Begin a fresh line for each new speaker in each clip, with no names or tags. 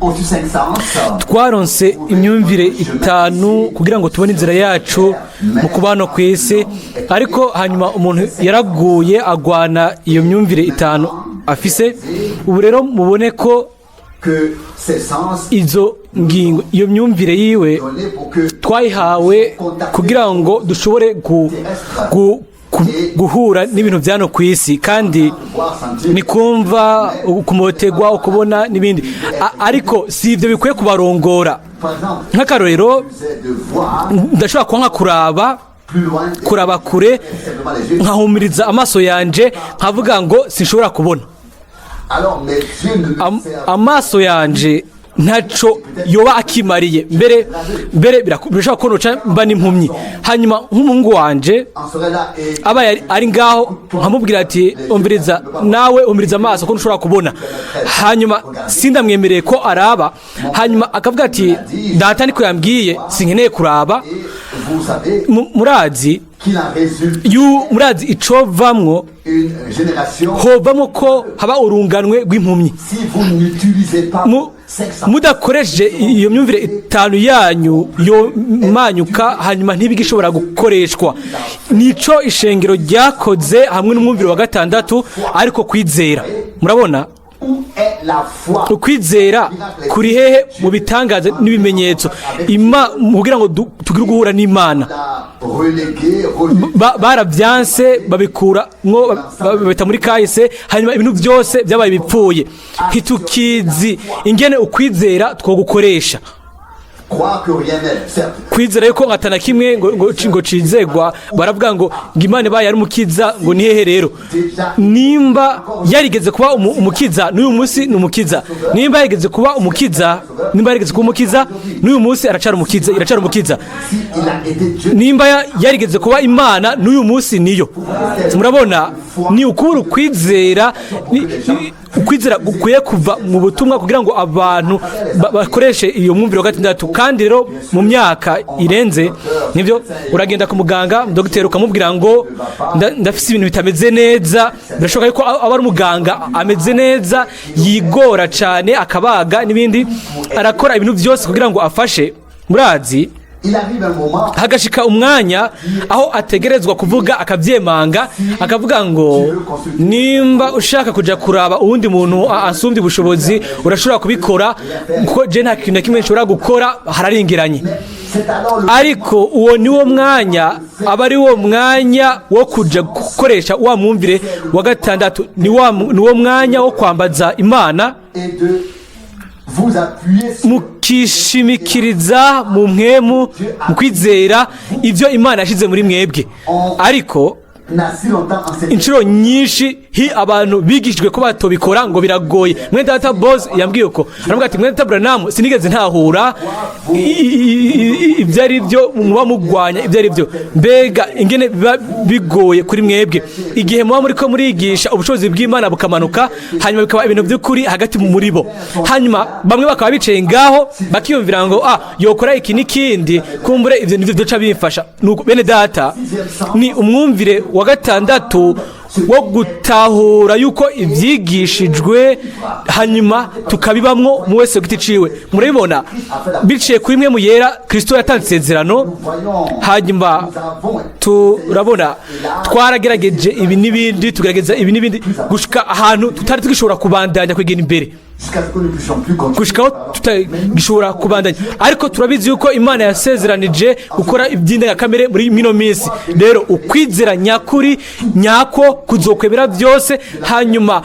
Ont eu cinq sens.
Twaronse imyumvire itanu kugira ngo tubone inzira yacu mu kuba hano ku isi, ariko hanyuma umuntu yaraguye, agwana iyo myumvire itanu afise. Ubu rero mubone ko
Que ces sens
izo ngingo, iyo myumvire yiwe
donnés pour que
twayihawe kugira ngo dushobore guhura n'ibintu bya hano ku isi, kandi
voir, sentir,
ni kumva, kumotegwa, ukubona n'ibindi. Ariko si ibyo bikwiye kubarongora.
Par exemple,
Nk'akarorero,
c'est de voir
ndashobora kuba nka kuraba
plus loin,
kuraba kure,
simplement les yeux.
nkahumiriza amaso yanje, nkavuga ngo sinshobora kubona.
Alors mes yeux ne me servent
Amaso yanje ntaco yoba akimariye. Mbere mbere birashobora ko noca mba n'impumyi. Hanyuma nk'umuhungu wanje
en serait là et
aba ari ngaho, nkamubwira ati: "Umviriza nawe, umviriza amaso ko ntushobora kubona." Hanyuma sindamwemereye ko araba, hanyuma akavuga ati: "Data niko yambwiye, sinkeneye kuraba."
Et vous savez
Murazi
qu'il en résulte
murazi icovamwo?
une génération.
Hovamwo ko haba urunganwe rw'impumyi.
Si vous n'utilisez pas cinq sens,
Mudakoresheje iyo myumvire itanu yanyu, yo manyuka, hanyuma ntibigishobora gukoreshwa. Nico ishengero ryakoze hamwe n'umwumvire wa gatandatu, ariko kwizera, murabona?
Où est la foi?
Ukwizera kuri hehe mu bitangaza n'ibimenyetso kugira ngo tugire guhura n'Imana?
La relégué, rejeté.
Barabyanse, babikura mwo, babita muri kahise. Hanyuma ibintu byose byabaye bipfuye, ntitukizi ingene ukwizera twogukoresha.
Croire que rien n'est, certes.
Kwizera yuko atana kimwe ngo cizegwa. Baravuga ngo Imana ibaye ari umukiza, ngo ni hehe rero? Nimba yarigeze kuba umukiza, n'uyu munsi ni umukiza. Nimba yarigeze kuba umukiza, nimba yarigeze kuba umukiza, n'uyu munsi aracara umukiza, iracara umukiza.
Si il a été Dieu,
Nimba yarigeze kuba Imana, n'uyu munsi niyo. Murabona, ni ukubura ukwizera. Ukwizera gukwiye kuva mu butumwa kugira ngo abantu bakoreshe iyo mwumviro wa gatandatu. Kandi rero mu myaka irenze nibyo, uragenda ku muganga, dogiteri, ukamubwira ngo ndafise ibintu bitameze neza. Birashoboka yuko aba ari umuganga ameze neza, yigora cyane, akabaga n'ibindi, arakora ibintu byose kugira ngo afashe. Murazi,
il arrive un moment
hagashika umwanya aho ategerezwa kuvuga, akabyemanga, akavuga ngo: "Nimba ushaka kuja kuraba uwundi muntu asumbye ubushobozi, urashobora kubikora, kuko je nta kintu na kimwe nshobora gukora, hararengeranye."
C'est alors le
Ariko uwo ni wo mwanya, aba ari wo mwanya wo kuja gukoresha wa mwumvire wa gatandatu. Ni wo mwanya wo kwambaza Imana,
et de vous appuyer sur
mukishimikiriza mu mpwemu, mu kwizera ibyo Imana yashyize muri mwebwe. Ariko
n'a si longtemps enseigné.
inshuro nyinshi hi abantu bigishijwe ko batobikora, ngo biragoye. Mwene data Boze yambwiye ko aravuga ati: "Mwene data Branham, sinigeze ntahura ibyo ari byo muba mugwanya, ibyo ari byo. Mbega ingene biba bigoye kuri mwebwe igihe muba muri ko murigisha, ubushobozi bw'Imana bukamanuka, hanyuma bikaba ibintu by'ukuri hagati muri bo, hanyuma bamwe bakaba bicaye ngaho bakiyumvira ngo ah, yokora iki n'ikindi, kumbure ibyo nivyo byoca bimfasha." Nuko bene data, ni umwumvire wa gatandatu wo gutahura yuko ibyigishijwe, hanyuma tukabibamwo mu wese ku giti ciwe. Murabibona, biciye kuri mwe mu yera, Kristo yatanze isezerano. Hanyuma turabona twaragerageje ibi n'ibindi, tugerageza ibi n'ibindi, gushika ahantu tutari tugishobora kubandanya kwegera imbere,
Jusqu'à ce que nous ne puissions plus continuer.
Gushikaho tutagishobora kubandanya. Ariko turabizi yuko Imana yasezeranije gukora iby'indengakamere muri mino minsi. Rero ukwizera nyakuri nyako kuzokwemera byose, hanyuma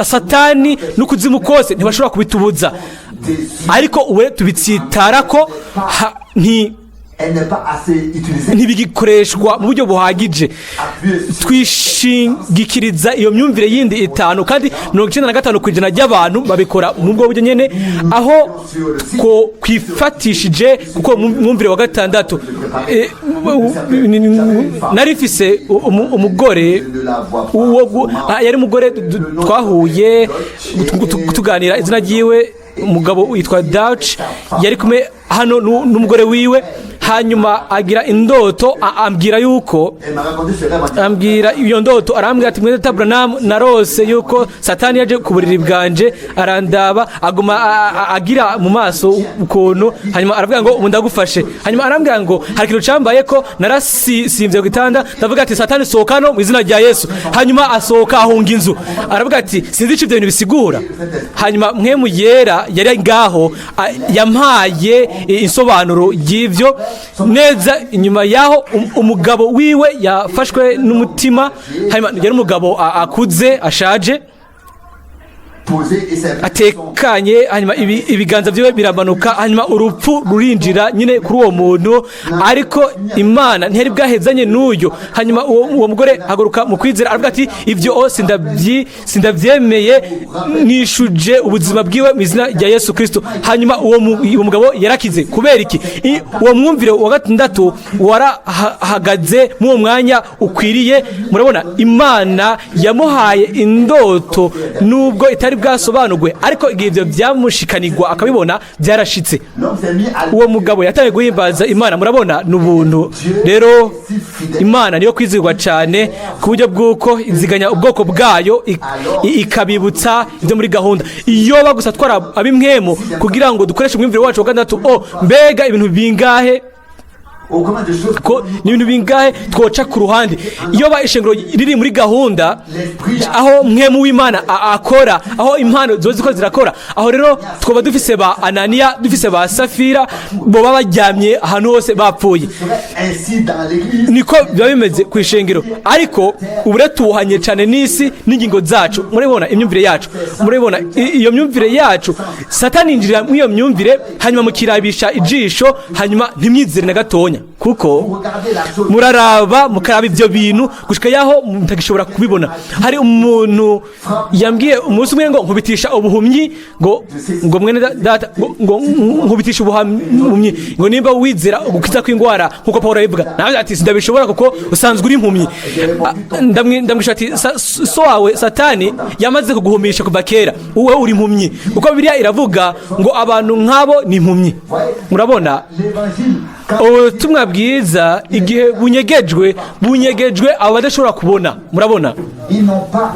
Satani n'ukuzimu kose ntibashobora kubitubuza. Ariko ubu tubitsitara ko nti
Elle n'est pas assez utilisée.
ntibigikoreshwa mu buryo buhagije.
Appuyez sur
Twishingikiriza iyo myumvire yindi itanu, kandi 95% ry'abantu babikora mu bwo buryo nyene, aho ko kwifatishije kuko mu mwumvire wa gatandatu. Nari mfise umugore
ne la voit pas.
Yari umugore twahuye tuganira, izina ryiwe umugabo witwa Dutch, yari kumwe hano n'umugore wiwe. Hanyuma agira indoto, ambwira yuko
Elle m'a raconté ce rêve en disant,
ambwira iyo ndoto, arambwira ati: "Mwene Branham, narose yuko Satani yaje ku buriri bwanje, arandaba, aguma agira mu maso ukuntu, hanyuma aravuga ngo: 'Ubu ndagufashe.' Hanyuma arambwira ngo hari ikintu cambaye ko narasisimvye ku gitanda, ndavuga ati: 'Satani, sohoka hano mu izina rya Yesu.' Hanyuma asohoka, ahunga inzu." Aravuga ati: "Sinzi ico ivyo bintu bisigura." Hanyuma Mpwemu Yera yari ngaho, yampaye insobanuro y'ivyo neza. Inyuma yaho umugabo wiwe yafashwe n'umutima. Hanyuma yari umugabo akuze, ashaje,
posé et ses
atekanye. Hanyuma ibiganza byiwe biramanuka, hanyuma urupfu rurinjira nyine kuri uwo muntu, ariko Imana ntiyari bwahezanye n'uyu. Hanyuma uwo mugore haguruka mu kwizera, aravuga ati: "Ibyo o sindabyemeye, nishuje ubuzima bwiwe mu izina rya Yesu Kristo." Hanyuma uwo mugabo yarakize. Kubera iki? Uwo mwumvire wa gatandatu warahagaze muri uwo mwanya ukwiriye. Murabona, Imana yamuhaye indoto nubwo itari bwasobanurwe, ariko igihe ibyo byamushikanirwa akabibona, byarashitse.
L'homme s'est mis à
Uwo mugabo yatangiye guhimbaza Imana. Murabona, ni ubuntu. Rero Imana niyo kwizigwa cyane, ku buryo bw'uko iziganya ubwoko bwayo, ikabibutsa ibyo muri gahunda. Iyo gusa twara ab'impwemu kugira ngo dukoreshe umwumvire wacu wa gatandatu, o mbega ibintu bingahe
Au combien de choses
ko ni ibintu bingahe twoca ku ruhande! Iyo ba ishengero riri muri gahunda, aho Mpwemu w'Imana akora, aho impano ziba ziko zirakora, aho rero twaba dufise ba Ananiya, dufise ba Safira, boba baryamye ahantu hose bapfuye.
Serait ainsi dans l'église.
Niko biba bimeze ku ishengero, ariko ubu rero tuwuhanye cyane n'isi n'ingingo zacu. Murabibona, imyumvire yacu, murabibona, iyo myumvire yacu, Satani yinjirira muri iyo myumvire, hanyuma mukirabisha ijisho, hanyuma ntimwizere na gatonya, kuko
Regardez la chose.
muraraba, mukaraba ibyo bintu gushika yaho mutagishobora kubibona. Hari umuntu yambwiye umunsi umwe ngo nkubitisha ubuhumyi, ngo mwene data, ngo nkubitisha ubuhumyi, ngo nimba wizera gukiza kw'indwara nkuko Paul abivuga. Nawe ati: "Sindabishobora kuko usanzwe uri impumyi." Ndamwisha ati: "So wawe Satani yamaze kuguhumisha kuva kera, wowe uri impumyi, kuko Bibiliya iravuga ngo abantu nk'abo ni impumyi." Murabona,
L'évangile, quand
ubutumwa bwiza igihe bunyegejwe, bunyegejwe abo badashobora kubona. Murabona,
ils n'ont pas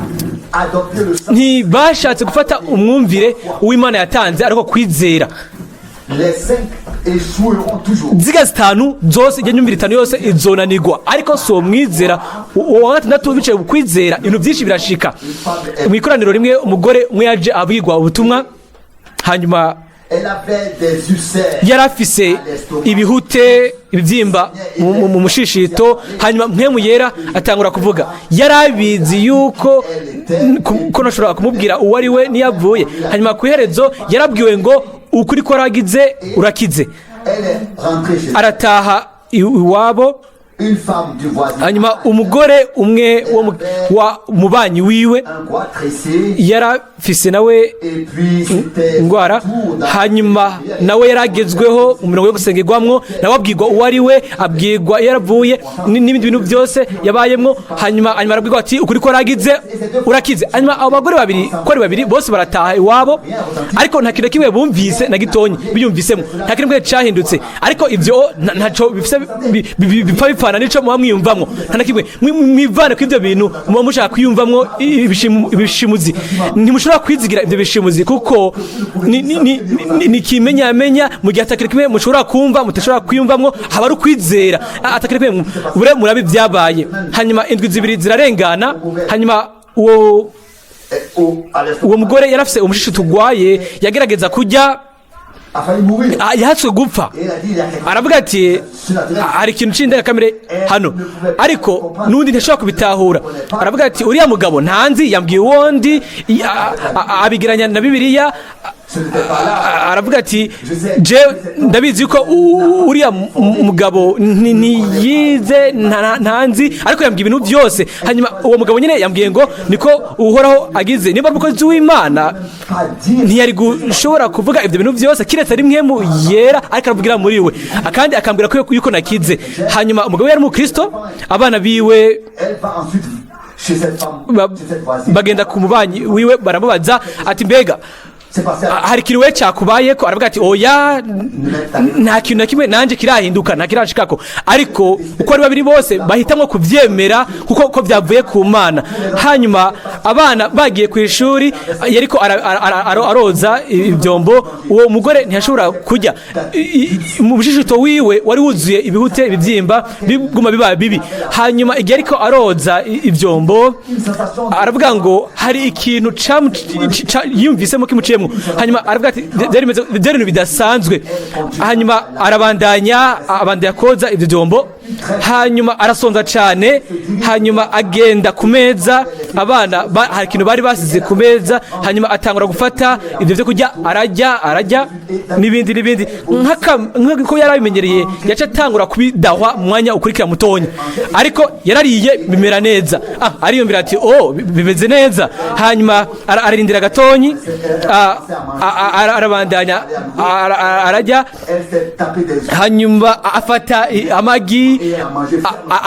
adopté le sens,
ntibashatse gufata umwumvire uw'Imana yatanze, ariko kwizera.
les cinq échoueront toujours.
Ziga zitanu zose, ijya myumvire itanu yose izonanirwa, ariko si uwo mwizera uwo wa gatandatu bicaye ku kwizera, ibintu byinshi birashika. Mu ikoraniro rimwe, umugore umwe yaje abwirwa ubutumwa, hanyuma
Elle avait des ulcères.
yari afise ibihute, ibibyimba mu mushishito. Hanyuma Mpwemu Yera atangura kuvuga. Yari abizi yuko ko nashobora kumubwira uwo ari we niyavuye. Hanyuma ku iherezo yarabwiwe ngo: "Ukuri ko waragize, urakize."
Elle est rentrée chez elle.
Arataha iwabo.
Une femme du voisinage.
Hanyuma umugore umwe wo wa mubanyi wiwe
Un goitre tressé.
yarafise nawe
Et puis c'était
indwara.
tour dans-
Hanyuma nawe yaragezweho mu mirongo yo gusengerwamwo, nawe abwirwa uwo ari we, abwirwa iyo yaravuye n'ibindi bintu byose yabayemwo. Hanyuma arabwirwa ati: "Ukuri ko waragize, urakize." Hanyuma abo bagore babiri ko ari babiri bose barataha iwabo, ariko nta kintu na kimwe bumvise na gitonyi biyumvisemo, nta kintu kimwe cyahindutse. Ariko ibyo ntaco bifise bipfa bipfana n'ico muba mwiyumvamwo. Nta na kimwe. Mwivane ku ibyo bintu muba mushaka kwiyumvamwo ibishimuzi. Ntimushobora kwizigira ibyo bishimuzi, kuko ni kimenyamenya. Mu gihe atakintu kimwe mushobora kumva, mutashobora kwiyumvamwo, haba ari ukwizera atakintu kimwe bure. Murabe ibyabaye. Hanyuma indwi 2 zirarengana, hanyuma uwo
Et à l'estomac.
uwo mugore yari afise umushishito ugwaye, yagerageza kurya,
A failli mourir.
Yahatswe gupfa.
Et elle a dit, il y a quelque
Aravuga ati: "Hari ikintu c'indengakamere hano." Ariko n'undi ntashobora kubitahura. Aravuga ati: "Uriya mugabo ntanzi, yambwiye uwondi, abigeranya na Bibiliya."
Ce n'était pas là.
Aravuga ati: "Je ndabizi ko uriya mugabo ntiyize, ntanzi, ariko yambwiye ibintu byose." Hanyuma uwo mugabo nyine yambwiye ngo: "Niko Uhoraho agize." Niba ari umukozi w'Imana,
Pas dire.
ntiyari gushobora kuvuga ibyo bintu byose kiretse ari Mpwemu Yera ariko aravugira muri we, akandi akambwira ko yuko nakize. Hanyuma umugabo we yari umukristo, abana biwe
Elle va ensuite chez cette femme, chez cette voisine.
bagenda ku mubanyi wiwe, baramubaza ati: "Mbega
s'est passé à
Hari ikintu we cyakubayeko? Aravuga ati: "Oya, nta kintu na kimwe nanjye kirahinduka, nta kirashikako." Ariko uko ari babiri bose bahitamwo kubyemera kuko ko byavuye ku Mana. Hanyuma abana bagiye ku ishuri, yariko aroza ibyombo. Uwo mugore ntiyashobora kurya. Mu mushishito wiwe wari wuzuye ibihute, ibibyimba biguma biba bibi. Hanyuma igihe ariko aroza ibyombo, aravuga ngo hari ikintu yiyumvisemo kimuciyemo. Hanyuma aravuga ati: "Byari ibintu bidasanzwe." Hanyuma arabandanya, abandanya koza ibyo byombo. Hanyuma arasonza cyane. Hanyuma agenda ku meza, abana hari ikintu bari basize ku meza. Hanyuma atangura gufata ibyo byo kurya, arajya, arajya, n'ibindi n'ibindi. Nk'uko yari abimenyereye, yaca atangura kubidahwa mu mwanya ukurikira mutonya. Ariko yarariye, bimera neza. Ariyumvira ati: "Oh, bimeze neza." Hanyuma ararindira gatonyi, arabandanya arajya.
Elle s'est tapé des
Hanyuma afata amagi,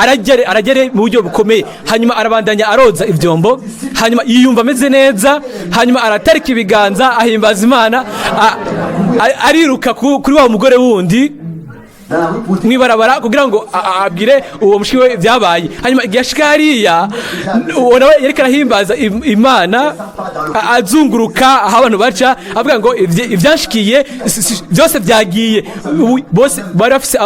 arajya, arajya mu buryo bukomeye. Hanyuma arabandanya aroza ibyombo. Hanyuma yiyumva ameze neza. Hanyuma aratarika ibiganza, ahimbaza Imana, ariruka kuri wa mugore wundi
dans la rue pour dire
mwibarabara kugira ngo abwire uwo mushiki we ibyabaye. Hanyuma igihe ashika hariya, uwo nawe yariko arahimbaza Imana, azunguruka aho abantu baca, avuga ngo ibyanshikiye byose byagiye. Ubu bose bari bafise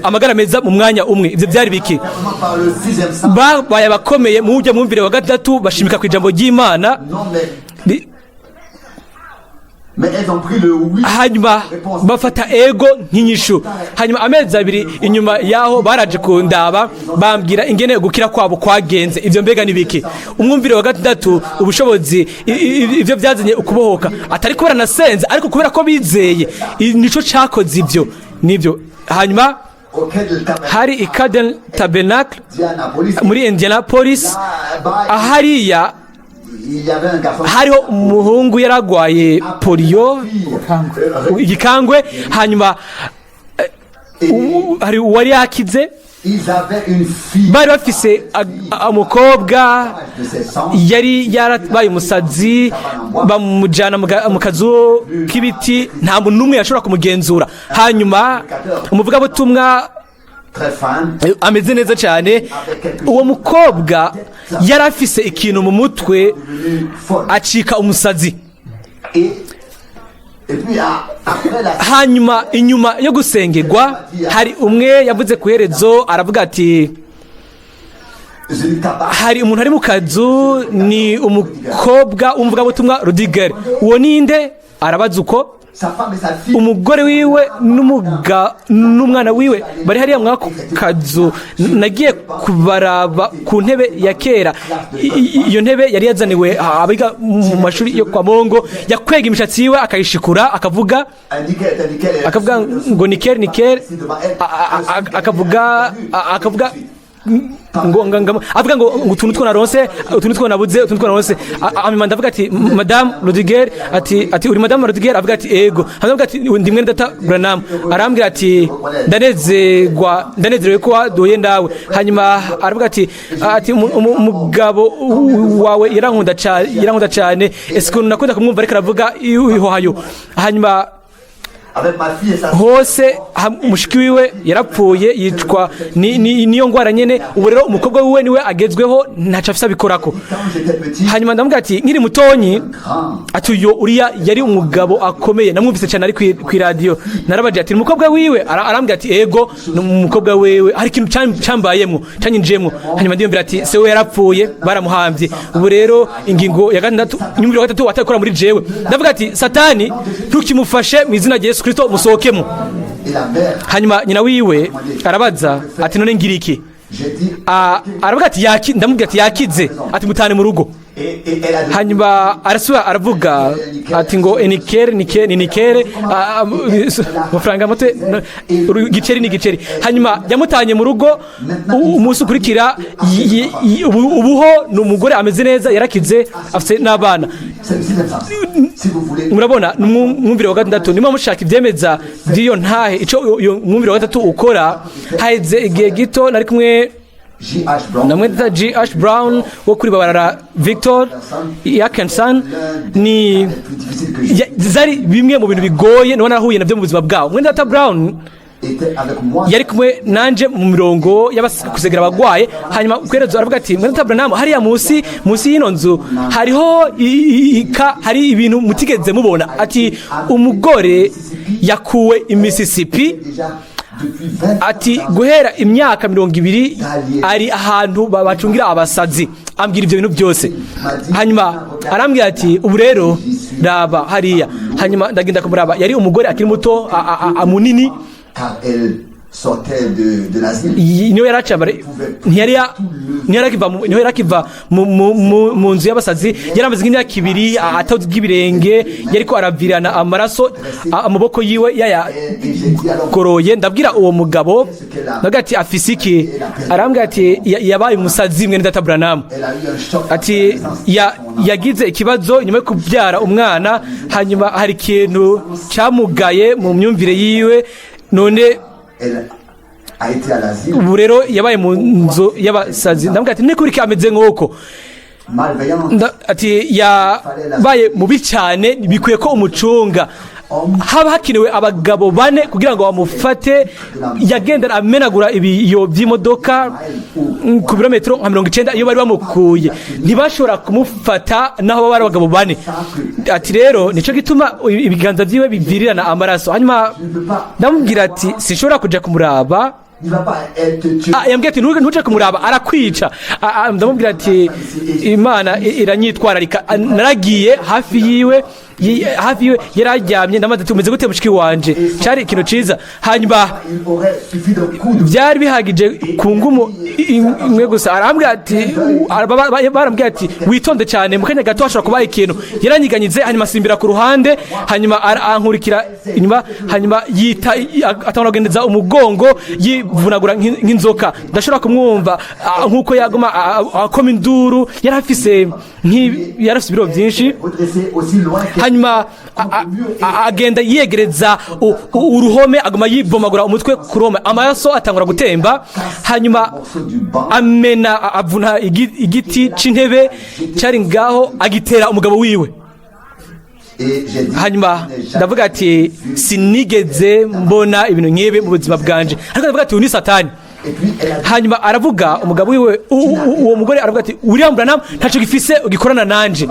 amagara meza mu mwanya umwe. Ibyo byari biki?
par le sixième sens.
Babaye abakomeye mu buryo mwumvire wa gatatu, bashimika ku ijambo ry'Imana.
Non, mais elles ont pris le oui.
Hanyuma bafata ego nk'inyishu. Hanyuma amezi 2 inyuma yaho baraje kundaba, bambwira ingene gukira kwabo kwagenze. Ibyo mbega ni biki? Umwumvire wa gatandatu, ubushobozi, ibyo byazanye ukubohoka, atari kubera nasenze, ariko kubera ko bizeye. Nico cakoze ibyo nibyo. Hanyuma
Au Cadle Tabernacle,
hari i Cadle Tabernacle
Indianapolis.
muri Indianapolis.
Là-bas,
Hariya
il y avait un garçon.
hariho umuhungu yaragwaye poliyo, igikangwe. Hanyuma hari uwari yakize.
Ils avaient une fille
Bari bafise umukobwa
de 16 ans.
yari yarabaye umusazi, bamujyana mu kazu k'ibiti, nta muntu n'umwe yashobora kumugenzura. Hanyuma umuvugabutumwa
Très fin.
ameze neza cyane, uwo mukobwa yari afise ikintu mu mutwe,
Devenue folle.
acika umusazi.
Et puis, après la
Hanyuma inyuma yo gusengerwa, hari umwe yavuze ku iherezo, aravuga ati:
je tabac.
"Hari umuntu ari mu kazu, ni umukobwa w'umuvugabutumwa Rudiger." "Uwo ninde?" arabaza uko.
Sa femme et sa fille.
"Umugore wiwe n'umwana wiwe bari hariya mwako kazu. Nagiye kubaraba ku ntebe ya kera." Iyo ntebe yari yazaniwe abiga mu mashuri yo kwa Mongo. Yakwega imishatsi yiwe akayishikura, akavuga
Un nickel, un nickel.
akavuga ngo "Nickel, nickel", akavuga ngo avuga ngo utuntu two naronse, utuntu two nabuze, utuntu two naronse. Hanyuma ndavuga ati: "Madame Rudiger?" Ati: "Uri Madame Rudiger?" Avuga ati: "Ego." Hanyuma avuga ati: "Ndi mwene data Branham." Arambwira ati: "Ndanezerwa, ndanezerewe ko waduye ndawe." Hanyuma aravuga ati: "Umugabo wawe yarankunda cyane, yarankunda cyane. Ese ukuntu nakunda kumwumva ariko aravuga ihohayo." Hanyuma
Avec ma fille et sa
hose mushiki wiwe yarapfuye, yicwa niyo ngwara nyene. Ubu rero umukobwa wiwe niwe agezweho, ntaco afise abikorako.
Quand j'étais petit,
Hanyuma ndamubwira ati: "Nkiri mutonyi,"
grand.
ati: "Uyo uriya yari umugabo akomeye, namwumvise cyane ari kw'iradiyo." Narabaje ati: "Ni umukobwa wiwe?" Arambwira ati: "Ego, ni umukobwa wiwe." Hari ikintu cambayemwo, canyinjiyemwo. Hanyuma ndiyumvira ati: "Se we yarapfuye, baramuhamvye." Ubu rero ingingo ya gatandatu, inyumviro ya gatatu watakora muri jewe, ndavuga ati: "Satani, ntukimufashe, mu izina rya Yesu Kristo musohokemo."
Et la mère,
Hanyuma nyina wiwe arabaza ati: "None ngira iki?"
j'ai dit,
Aravuga ati yaki, ndamubwira ati: "Yakize." Ati: "Mutane mu rugo."
Et elle a dit,
Hanyuma arasubira aravuga ati ngo enikere nike ni nikere, amafaranga mote, giceri ni giceri. Hanyuma yamutanye mu rugo. Umunsi ukurikira ubuho ni umugore ameze neza, yarakize, afite n'abana.
C'est le sixième sens. Si vous voulez,
Murabona, ni umwumvire wa gatandatu. Niba mushaka ibyemeza by'iyo ntahe, icyo uyu mwumvire wa gatatu ukora, haheze igihe gito nari kumwe
J.H. Brown,
Na mwene G.H. Brown wo kuri barara Victor Yakenson ni
les plus difficiles que j'ai
zari bimwe mu bintu bigoye nubona nahuye nabyo mu buzima bwawe. Mwene data Brown
était avec moi.
yari kumwe nanje mu mirongo y'abasegera abagwaye. Hanyuma kwerezo aravuga ati: "Mwene data Branham, hariya munsi y'ino nzu hariho hari ibintu mutigeze mubona." Ati: "Umugore yakuwe i Mississippi."
Déjà depuis 20
Ati: "Guhera imyaka 20 ari ahantu bacungira abasazi." Ambwira ibyo bintu byose. Hanyuma arambwira ati: "Ubu rero raba hariya." Hanyuma ndagenda kumuraba. Yari umugore akiri muto, munini.
Car elle sortait de l'asile.
Niwe yari acambara, niyo yari akiva mu nzu y'abasazi. Yari amaze nk'imyaka 2 atazi ibirenge, yariko aravirana amaraso, amaboko yiwe yayagoroye. Ndabwira uwo mugabo, ndavuga ati: "Afise iki?" Arambwira ati: "Yabaye umusazi, mwene data Branham."
Elle a eu un choc.
Ati: "Yagize ikibazo nyuma yo kubyara umwana, hanyuma hari ikintu cyamugaye mu myumvire yiwe, none
Elle a été à l'asile,
ubu rero yabaye mu nzu y'abasazi." Ndamubwira ati: "Ni kuri ameze nk'uko?"
malveillante.
Ati: "Yabaye mubi cyane, bikwiye ko umucunga, haba hakenewe abagabo bane kugira ngo bamufate. Yagenda amenagura ibiyo by'imodoka ku birometero nka 90. Iyo bari bamukuye ntibashobora kumufata naho baba ari abagabo bane." Ati: "Rero nicyo gituma ibiganza byiwe bivirirana amaraso." Hanyuma ndamubwira ati: "Sinshobora kuja kumuraba."
Il va pas, elle te tue.
Ah, yambwiye ati: "Ntuje kumuraba, arakwica." Ah, ndamubwira ati: "Imana iranyitwararika." Ah, naragiye hafi yiwe, hafi yiwe yari aryamye. Ndamaze ati: "Umeze gute, mushiki wanje?" Cyari ikintu ciza. Hanyuma
Il aurait suffi d'un coup de
byari bihagije ku ngumu imwe gusa. Arambwira ati, barambwira ati: "Witonde cyane, mu kanya gato hashobora kuba ikintu." Yaranyiganyize, hanyuma asimbira ku ruhande, hanyuma ankurikira inyuma, hanyuma yita atangura kugendeza umugongo yivunagura nk'inzoka. Ndashobora kumwumva, nk'uko yaguma akoma induru. Yari afise ibiro byinshi.
Redresser aussi loin qu'elle
Hanyuma agenda yegereza uruhome, aguma yibomagura umutwe ku ruhome, amaraso atangura gutemba. Hanyuma
morceau du banc.
amena, avuna igiti c'intebe cyari ngaho, agitera umugabo wiwe.
Et j'ai dit,
Hanyuma
je n'ai jamais
ndavuga ati: "Sinigeze mbona ibintu nk'ibi mu buzima bwanje." Ariko ndavuga ati: "Uyu ni Satani."
Et puis elle a dit,
Hanyuma aravuga, umugabo wiwe, uwo mugore aravuga ati: "William Branham, ntacyo gifise ugikorana nanje."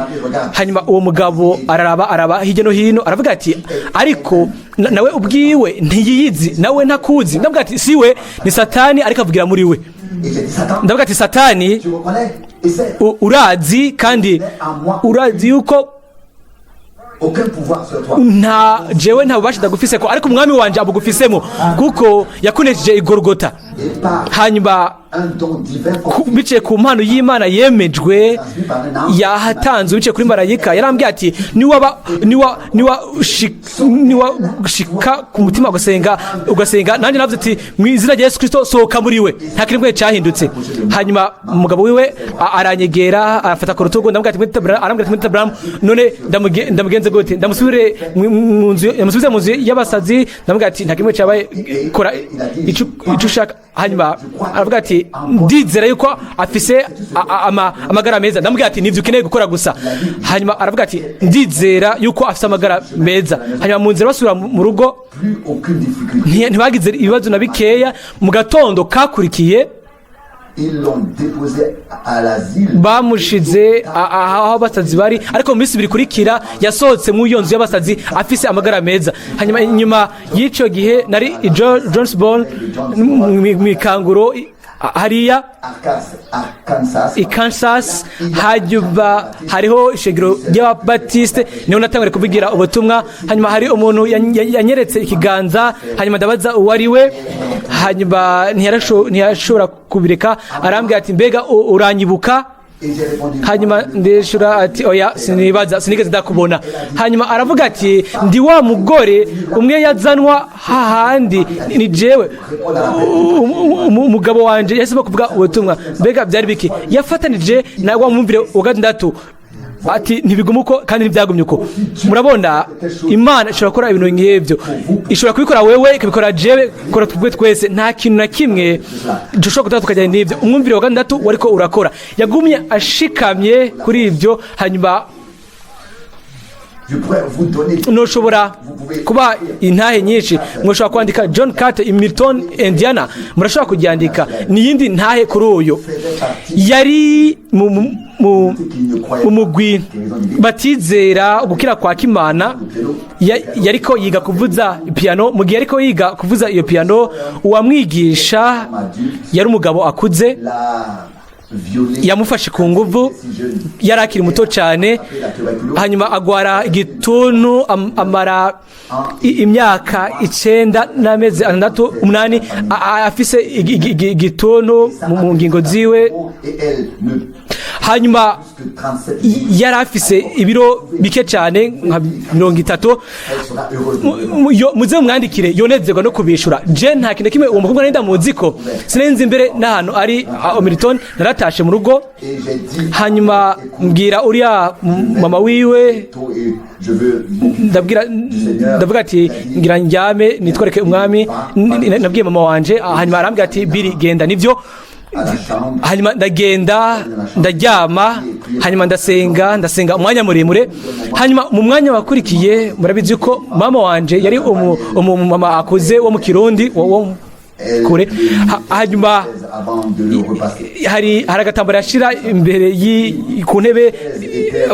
Hanyuma uwo mugabo araraba, araba hirya no hino, aravuga ati: "Ariko nawe ubwiwe ntiyiyizi, nawe ntakuzi." Ndavuga ati: "Siwe, ni Satani ariko avugira muri we."
Et j'ai dit, Satan,
Ndavuga ati: "Satani,
tu reconnais? Et c'est
urazi kandi urazi yuko
aucun pouvoir sur toi.
nta jewe nta bubasha ndagufise ko, ariko umwami wanje abugufisemo kuko yakunesheje igorogota."
Et par
Hanyuma
un don divin
biciye ku mpano y'Imana yemejwe yahatanzwe biciye kuri marayika, yarambwiye ati: "Niwaba niwa niwa niwa shika ku mutima ugasenga, ugasenga." Nanjye navuze ati: "Mu izina rya Yesu Kristo, sohoka muri we." Nta kintu kimwe cyahindutse. Hanyuma umugabo wiwe aranyegera, arafata ku rutugu. Ndamubwira ati: "Mwita Abraham." Arambwira ati: "Mwita Abraham, none ndamugenze gute? Ndamusubire mu nzu, ndamusubize mu nzu y'abasazi?" Ndamubwira ati: "Nta kimwe cyabaye, kora ico ushaka." Hanyuma aravuga ati: "Ndizera yuko afise amagara meza." Ndamubwira ati: "Nivyo ukeneye gukora gusa." Hanyuma aravuga ati: "Ndizera yuko afise amagara meza." Hanyuma mu nzira basubira mu rugo,
Plus aucune difficulté.
ntibagize ibibazo na bikeya. Mu gatondo kakurikiye,
Ils l'ont déposé à l'asile.
bamushize aho abasazi bari, ariko mu minsi 2 ikurikira yasohotse mu iyo nzu y'abasazi afise amagara meza. Hanyuma inyuma y'icyo gihe nari i Jonesboro mu ikanguro hariya
Arkansas.
i Kansas. Hanyuma hariho ishengero ry'Ababatiste, niho natanguriye kuvugira ubutumwa. Hanyuma hari umuntu yanyeretse ikiganza, hanyuma ndabaza uwo ari we. Hanyuma ntiyashobora kubireka, arambwira ati: "Mbega uranyibuka?"
Et j'ai répondu.
Hanyuma ndishura ati: "Oya, sinibaza, sinigeze ndakubona." Hanyuma aravuga ati: "Ndi wa mugore umwe yazanwa hahandi, ni jewe." Umugabo wanje yahisemo kuvuga ubutumwa. Mbega byari biki? Yafatanije na wa mwumvire wa gatandatu. Ati ntibiguma uko kandi ntibyagumye uko. Murabona, Imana ishobora gukora ibintu nk'ibyo, ishobora kubikora wewe, ikabikora jewe, ikora twebwe twese. Nta kintu na kimwe dushobora kutaba tukajyana n'ibyo. Umwumvire wa gatandatu wariko urakora, yagumye ashikamye kuri ibyo. Hanyuma
Je pourrais vous donner
ntushobora kuba intahe nyinshi. Mushobora kwandika John Carter i Milton, Indiana, murashobora kuryandika. Ni iyindi ntahe kuri uyu. Yari mu mugwi batizera gukira kwa kimana. Yariko yiga kuvuza piano. Mu gihe yariko yiga kuvuza iyo piano, uwamwigisha yari umugabo akuze.
L'a violé
Yamufashe ku nguvu
si jeune.
yari akiri muto cyane. Hanyuma agwara igituntu, amara imyaka 9 n'amezi 6, 8, afise igituntu mu ngingo ziwe.
Et elle ne
Hanyuma
plus que 37
yari afise ibiro bike cyane, nka 30.
Elle sera heureuse de
Muze mumwandikire, yonezerwa no kubishura. Je nta kintu na kimwe uwo mukobwa nari ndamuzi ko sinari nzi imbere n'ahantu ari Milton. Naratashe mu rugo.
Et j'ai dit
Hanyuma mbwira uriya mama wiwe.
tôt et je veux
Ndabwira, ndavuga ati ngira njyame nitwereke umwami. Nabwiye mama wanje. Hanyuma arambwira ati: "Biri, genda nibyo."
À la chambre.
Hanyuma ndagenda ndaryama, hanyuma ndasenga, ndasenga umwanya muremure. Hanyuma mu mwanya wakurikiye, murabizi ko mama wanje yari umumama akuze wo mu Kirundi wo kure. Hanyuma
Avant de le repasser.
hari agatambaro yashira imbere ku ntebe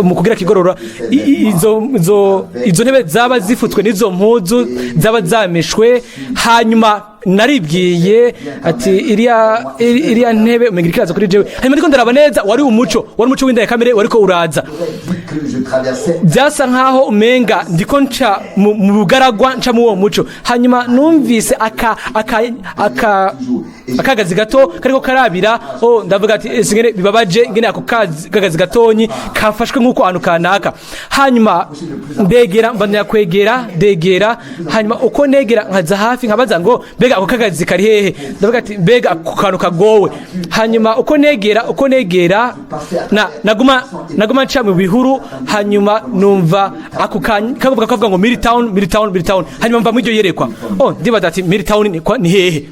mu kugira kigorora. Izo ntebe zaba zifutswe n'izo mpuzu zaba zameshwe. Hanyuma naribwiye ati iriya ntebe umenga iriko iraza kuri jewe. Hanyuma ndiko ndaraba neza, wari umuco, wari umuco w'indengakamere wariko uraza.
Dit que je traversais
Byasa nkaho umenga ndiko nca mu bugaragwa, nca mu uwo muco. Hanyuma numvise aka akagazi gato kariko karabira. Oh, ndavuga ati ese ngene bibabaje ngene ako kagazi gatonyi kafashwe nk'uko ahantu kanaka. Hanyuma ndegera, mbandanya kwegera, ndegera. Hanyuma uko negera nkaza hafi, nkabaza ngo mbega ako kagazi kari hehe? Ndavuga ati mbega ako kantu kagowe. Hanyuma uko negera, uko negera, na naguma nca mu bihuru. Hanyuma numva ako kavuga, kavuga ngo "Milltown, Milltown, Milltown." Hanyuma mva muri iryo yerekwa. Oh, ndibaza ati Milltown ni hehe?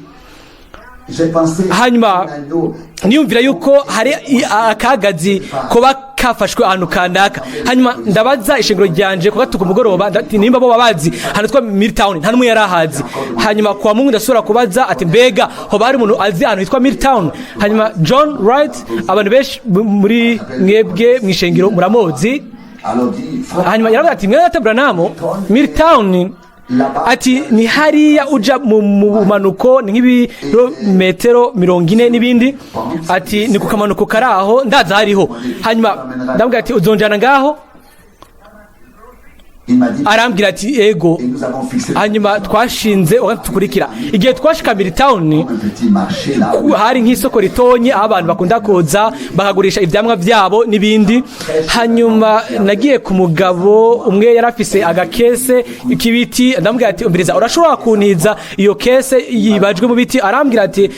J'ai pensé
Hanyuma
un agneau
niyumvira yuko hari akagazi koba kafashwe ahantu kanaka. Hanyuma ndabaza ishengero ryanje ku gatatu ku mugoroba, ndati nimba bo babazi ahantu twa Milltown. Nta n'umwe yari ahazi. Hanyuma kwa Mungu ndasubira kubaza ati mbega hoba hari umuntu azi ahantu hitwa Milltown? Hanyuma John Wright, abantu benshi muri mwebwe mw'ishengero muramuzi.
Alors dit frère
Hanyuma yaravuga ati: "Mwene data Branham, Milltown," ati, "ni hariya uja mu bumanuko, ni nk'ibirometero 40 n'ibindi," ati ni ku kamanuko kari aho, ndaza hariho. Hanyuma ndamubwira ati: "Uzonjana ngaho?"
Il m'a dit
Arambwira ati: "Ego."
Et nous avons fixé
Hanyuma twashinze uwo tukurikira. Igihe twashika Milltown,
un petit marché là où
hari nk'isoko ritonyi aho abantu bakunda kuza bakagurisha ivyamwa vyabo n'ibindi. Hanyuma nagiye ku mugabo umwe yari afise agakese k'ibiti. Ndamubwira ati: "Umviriza, urashobora kuntiza iyo kese yibajwe mu biti?" Arambwira ati: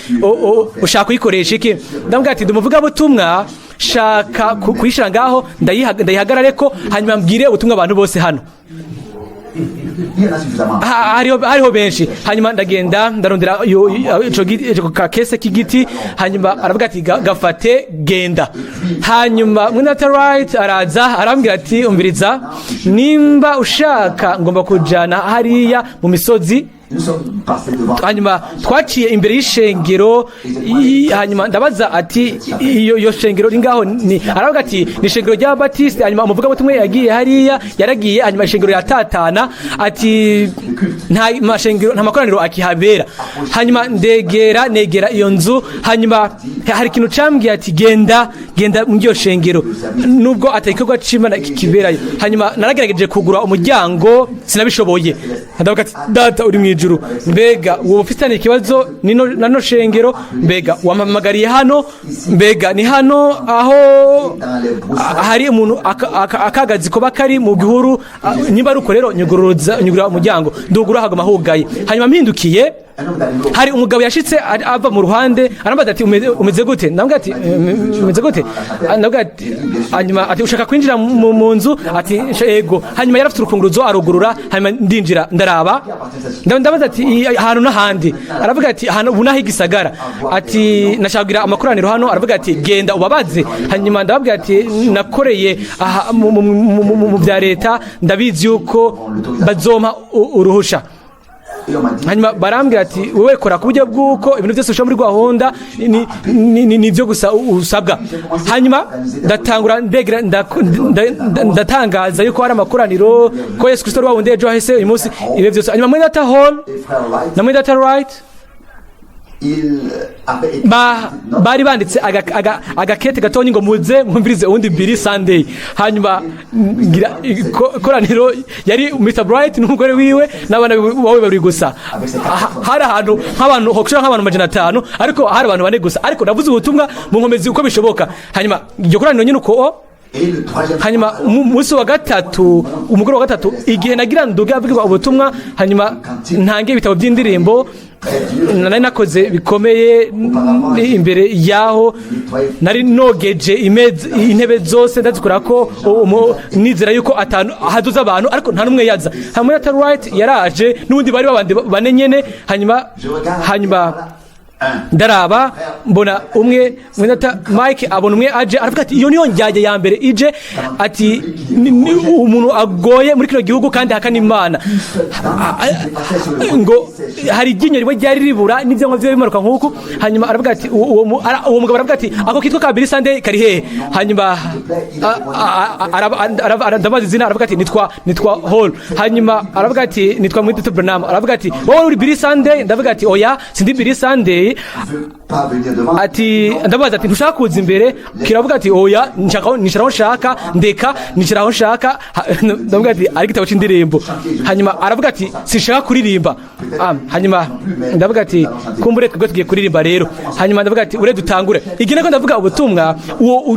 "Ushaka kuyikoresha iki?" Ndamubwira ati: "Ndi umuvugabutumwa, shaka kuyishira ngaho ndayihagarareko, hanyuma mbwire ubutumwa abantu bose hano."
Il y en a suffisamment.
Hariho benshi. Hanyuma ndagenda ndarondera ico kakese k'igiti. Hanyuma aravuga ati: "Gafate, genda." Hanyuma mwene Wright araza arambwira ati: "Umviriza, nimba ushaka ngomba kujana hariya mu misozi."
Nous sommes passés devant.
Hanyuma twaciye imbere y'ishengero, hanyuma ndabaza ati iyo shengero ri ngaho ni? Aravuga ati: "Ni ishengero rya Batiste." Hanyuma umuvugabutumwa yagiye hariya, yaragiye, hanyuma ishengero yatatana, ati nta mashengero, nta makoraniro akihabera. Hanyuma ndegera, negera iyo nzu. Hanyuma hari ikintu cambwiye ati: "Genda, genda mu iyo shengero nubwo atari igikorwa c'Imana kiberayo." Hanyuma naragerageje kugura umuryango, sinabishoboye. Ndavuga ati: "Data uri mu ijuru." ijuru, mbega wowe ufitanye ikibazo nino nano shengero? Mbega wampamagariye hano? Mbega ni hano aho
dans les broussailles?
Hari umuntu akagazi koba kari mu gihuru? Nimba ari uko rero, nyuguruza, nyugurura umuryango. Ndugura, haguma hugaye. Hanyuma mpindukiye,
Un homme d'arriver au
hari umugabo yashitse ava mu ruhande, arambaza ati: "Umeze gute?" Ndamubwira ati: "Umeze gute?" Ndamubwira ati, hanyuma ati: "Ushaka kwinjira mu nzu?" Ati: "Ego." Hanyuma yari afite urufunguruzo, arugurura, hanyuma ndinjira, ndaraba. Ndabaza ati: "Ahantu n'ahandi?" Aravuga ati: "Ahantu ubu naho igisagara." Ati: "Nashaka kugira amakoraniro hano." Aravuga ati: "Genda ubabaze." Hanyuma ndababwira ati: "Nakoreye aha mu bya leta, ndabizi yuko bazompa uruhusha."
Et on m'a dit:
Hanyuma barambwira ati: "Wowe kora ku buryo bw'uko ibintu byose ushira muri gahunda, ni byo gusa usabwa." Hanyuma ndatangura ndegera, ndatangaza yuko hari amakoraniro, ko Yesu Kristo ari wa wundi ejo hahise, uyu munsi, ibihe byose. Hanyuma mwene data Hall
et frère Wright,
na mwene data Wright
il avait écrit
bari banditse agakete gatonya ngo: "Muze mwumvirize uwundi Billy Sunday." Hanyuma ngira ikoraniro, yari Mr Bright n'umugore wiwe n'abana bawe babiri gusa. Hari ahantu nk'abantu hokushira nk'abantu 500, ariko hari abantu bane gusa, ariko navuze ubutumwa mu nkomezi uko bishoboka. Hanyuma iryo koraniro nyine uko o
Et le troisième
hanyuma munsi wa gatatu, umugoroba wa gatatu, igihe nagira nduge avugirwa ubutumwa, hanyuma ntange ibitabo by'indirimbo nari nakoze bikomeye imbere yaho, nari nogeje intebe zose, ndazikora ko nizera yuko atanu haduza abantu, ariko nta n'umwe yaza. Hamwe na Wright yaraje n'ubundi bari babandi bane nyene. Hanyuma ndaraba, mbona umwe, mwene Mike abona umwe aje, aravuga ati: "Iyo niyo njyajya ya mbere ije." Ati: "Ni umuntu agoye muri kino gihugu kandi hakana Imana." Ngo hari iryinyo rimwe ryari ribura n'ibyangombwa byiwe bimanuka nk'uku. Hanyuma aravuga ati uwo mugabo aravuga ati: "Ako kitwa ka Billy Sunday kari hehe?" Hanyuma ndabaza izina, aravuga ati: Nitwa Hall." Hanyuma aravuga ati: "Nitwa Mwitatu Branham." Aravuga ati: "Wowe uri Billy Sunday?" Ndavuga ati: "Oya, sindi Billy Sunday."
Pas venir devant.
Ati, ndabaza ati: "Ntushaka kuza imbere?" Kiravuga ati: "Oya, nshaka nicara aho nshaka, ndeka nicara aho nshaka." Ndavuga ati: "Ari igitabo c'indirimbo." Hanyuma aravuga ati: "Sinshaka kuririmba." Hanyuma ndavuga ati: "Kumbure twebwe tugiye kuririmba rero." Hanyuma ndavuga ati: "Ure dutangure." Igihe nako ndavuga ubutumwa, uwo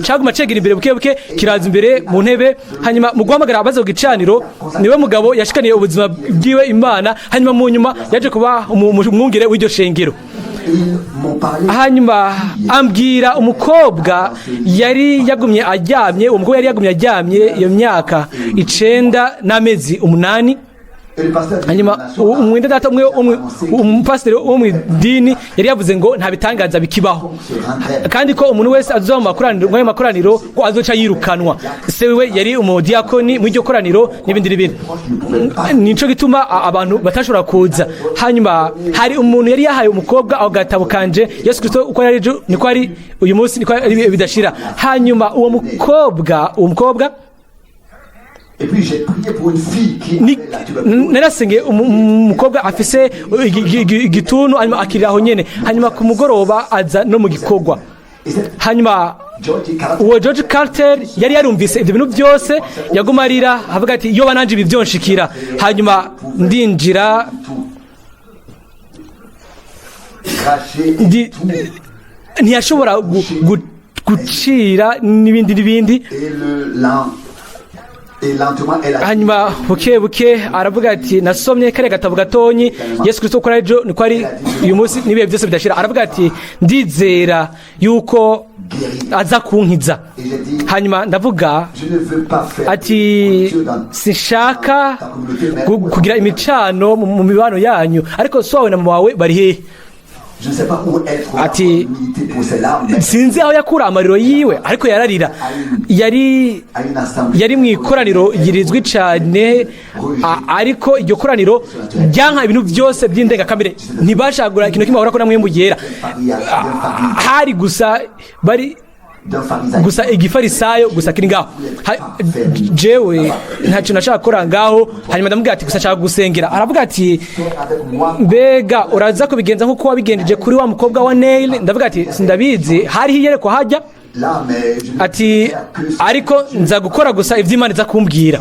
caguma cegera imbere buke buke, kiraza imbere mu ntebe. Hanyuma mu guhamagara abaza ku gicaniro, niwe mugabo yashikaniye ubuzima bwiwe Imana. Hanyuma mu nyuma yaje kuba umwungere w'iryo shengero.
Ils m'ont parlé.
Hanyuma ambwira umukobwa yari yagumye aryamye, uwo mukobwa yari yagumye aryamye iyo myaka 9 n'amezi 8.
Et le pasteur
Hanyuma umwenda data umwe, umupasiteri wo mu idini yari yavuze ngo nta bitangaza bikibaho, kandi ko umuntu wese azoza mu makoraniro, muri ayo makoraniro, ko azoca yirukanwa. Se wiwe yari umudiyakoni muri iryo koraniro n'ibindi n'ibindi, nico gituma abantu batashobora kuza. Hanyuma hari umuntu yari yahaye umukobwa ako gatabo kanje, Yesu Kristo uko yari ejo niko ari uyu munsi, niko ari ibihe bidashira. Hanyuma uwo mukobwa
Et puis j'ai prié pour une fille qui
ni
avait la tuberculose.
Narasengeye umukobwa afise igituntu, hanyuma akirira aho nyene. Hanyuma ku mugoroba aza no mu gikorwa.
Et cette
Hanyuma
George Carter,
uwo George Carter yari yarumvise ibyo bintu byose, yaguma arira avuga ati: "Iyo bananje ibi byonshikira." Hanyuma ndinjira.
Tout craché, tout.
Ntiyashobora gucira n'ibindi n'ibindi.
Et le lent, et lentement, elle a
Hanyuma buke buke aravuga ati: "Nasomye kariya gatabo gatonyi, Yesu Kristo uko ari ejo niko ari uyu munsi n'ibihe byose bidashira." Aravuga ati: "Ndizera yuko
guéri.
aza kunkiza."
Et j'ai dit:
Hanyuma ndavuga
"Je ne veux pas faire
ati:
de dans
"Sinshaka
ta communauté, mais
kugira imicano mu mibano yanyu, ariko so wawe na mama wawe bari hehe?"
Je ne sais pas où elle trouve
Ati
l'humilité pour ses larmes, mais
sinzi aho yakura amariro yiwe, ariko yararira. Yari
à une assemblée.
Yari mu ikoraniro rizwi cyane, ariko iryo koraniro ryanka ibintu byose by'indengakamere, ntibashagura ikintu kimwe bahora ko namwe yera hari gusa bari
D'un pharisien.
gusa igifarisayo gusa kiri ngaho. Jewe ntacyo nashaka gukora ngaho. Hanyuma ndamubwira ati: "Gusa nshaka gusengera." Aravuga ati:
Avec moi,
"Mbega uraza kubigenza nk'uko wabigenjeje kuri wa mukobwa wa Neil?" Ndavuga ati: "Sindabizi, hariho iyerekwa hajya."
Là, mais je ne
Ati
faire que ce
ariko nza gukora gusa ibyo Imana iza kumbwira.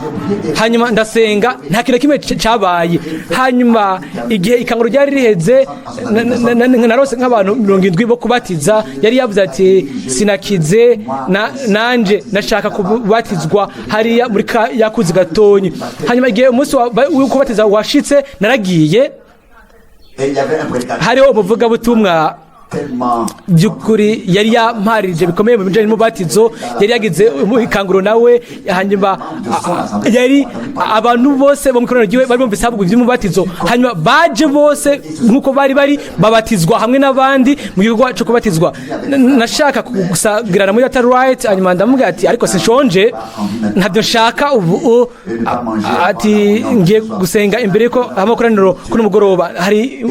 Hanyuma ndasenga, nta kintu na kimwe cyabaye. Hanyuma igihe ikanguro ryari riheze, narose nk'abantu 70 bo kubatiza. Yari yavuze ati: "Sinakize nanje nashaka kubatizwa hariya muri yakuzi gatonyi." Hanyuma igihe umunsi wo kubatiza washitse, naragiye.
Et il y avait un prédicateur
Hariho umuvugabutumwa
tellement
by'ukuri yari yamparije bikomeye mu bijyanye n'umubatizo, yari yagize ikanguro nawe. Hanyuma yari abantu bose bo mu ikoraniro ryiwe bari bumvise havugwa iby'umubatizo. Hanyuma baje bose nk'uko bari bari, babatizwa hamwe n'abandi mu gikorwa cyo kubatizwa. Nashaka gusagirana muri data Wright. Hanyuma ndamubwira ati: "Ariko sinshonje, ntabyo nshaka ubu." Ati: "Ngiye gusenga imbere yuko amakoraniro kuri mugoroba, hari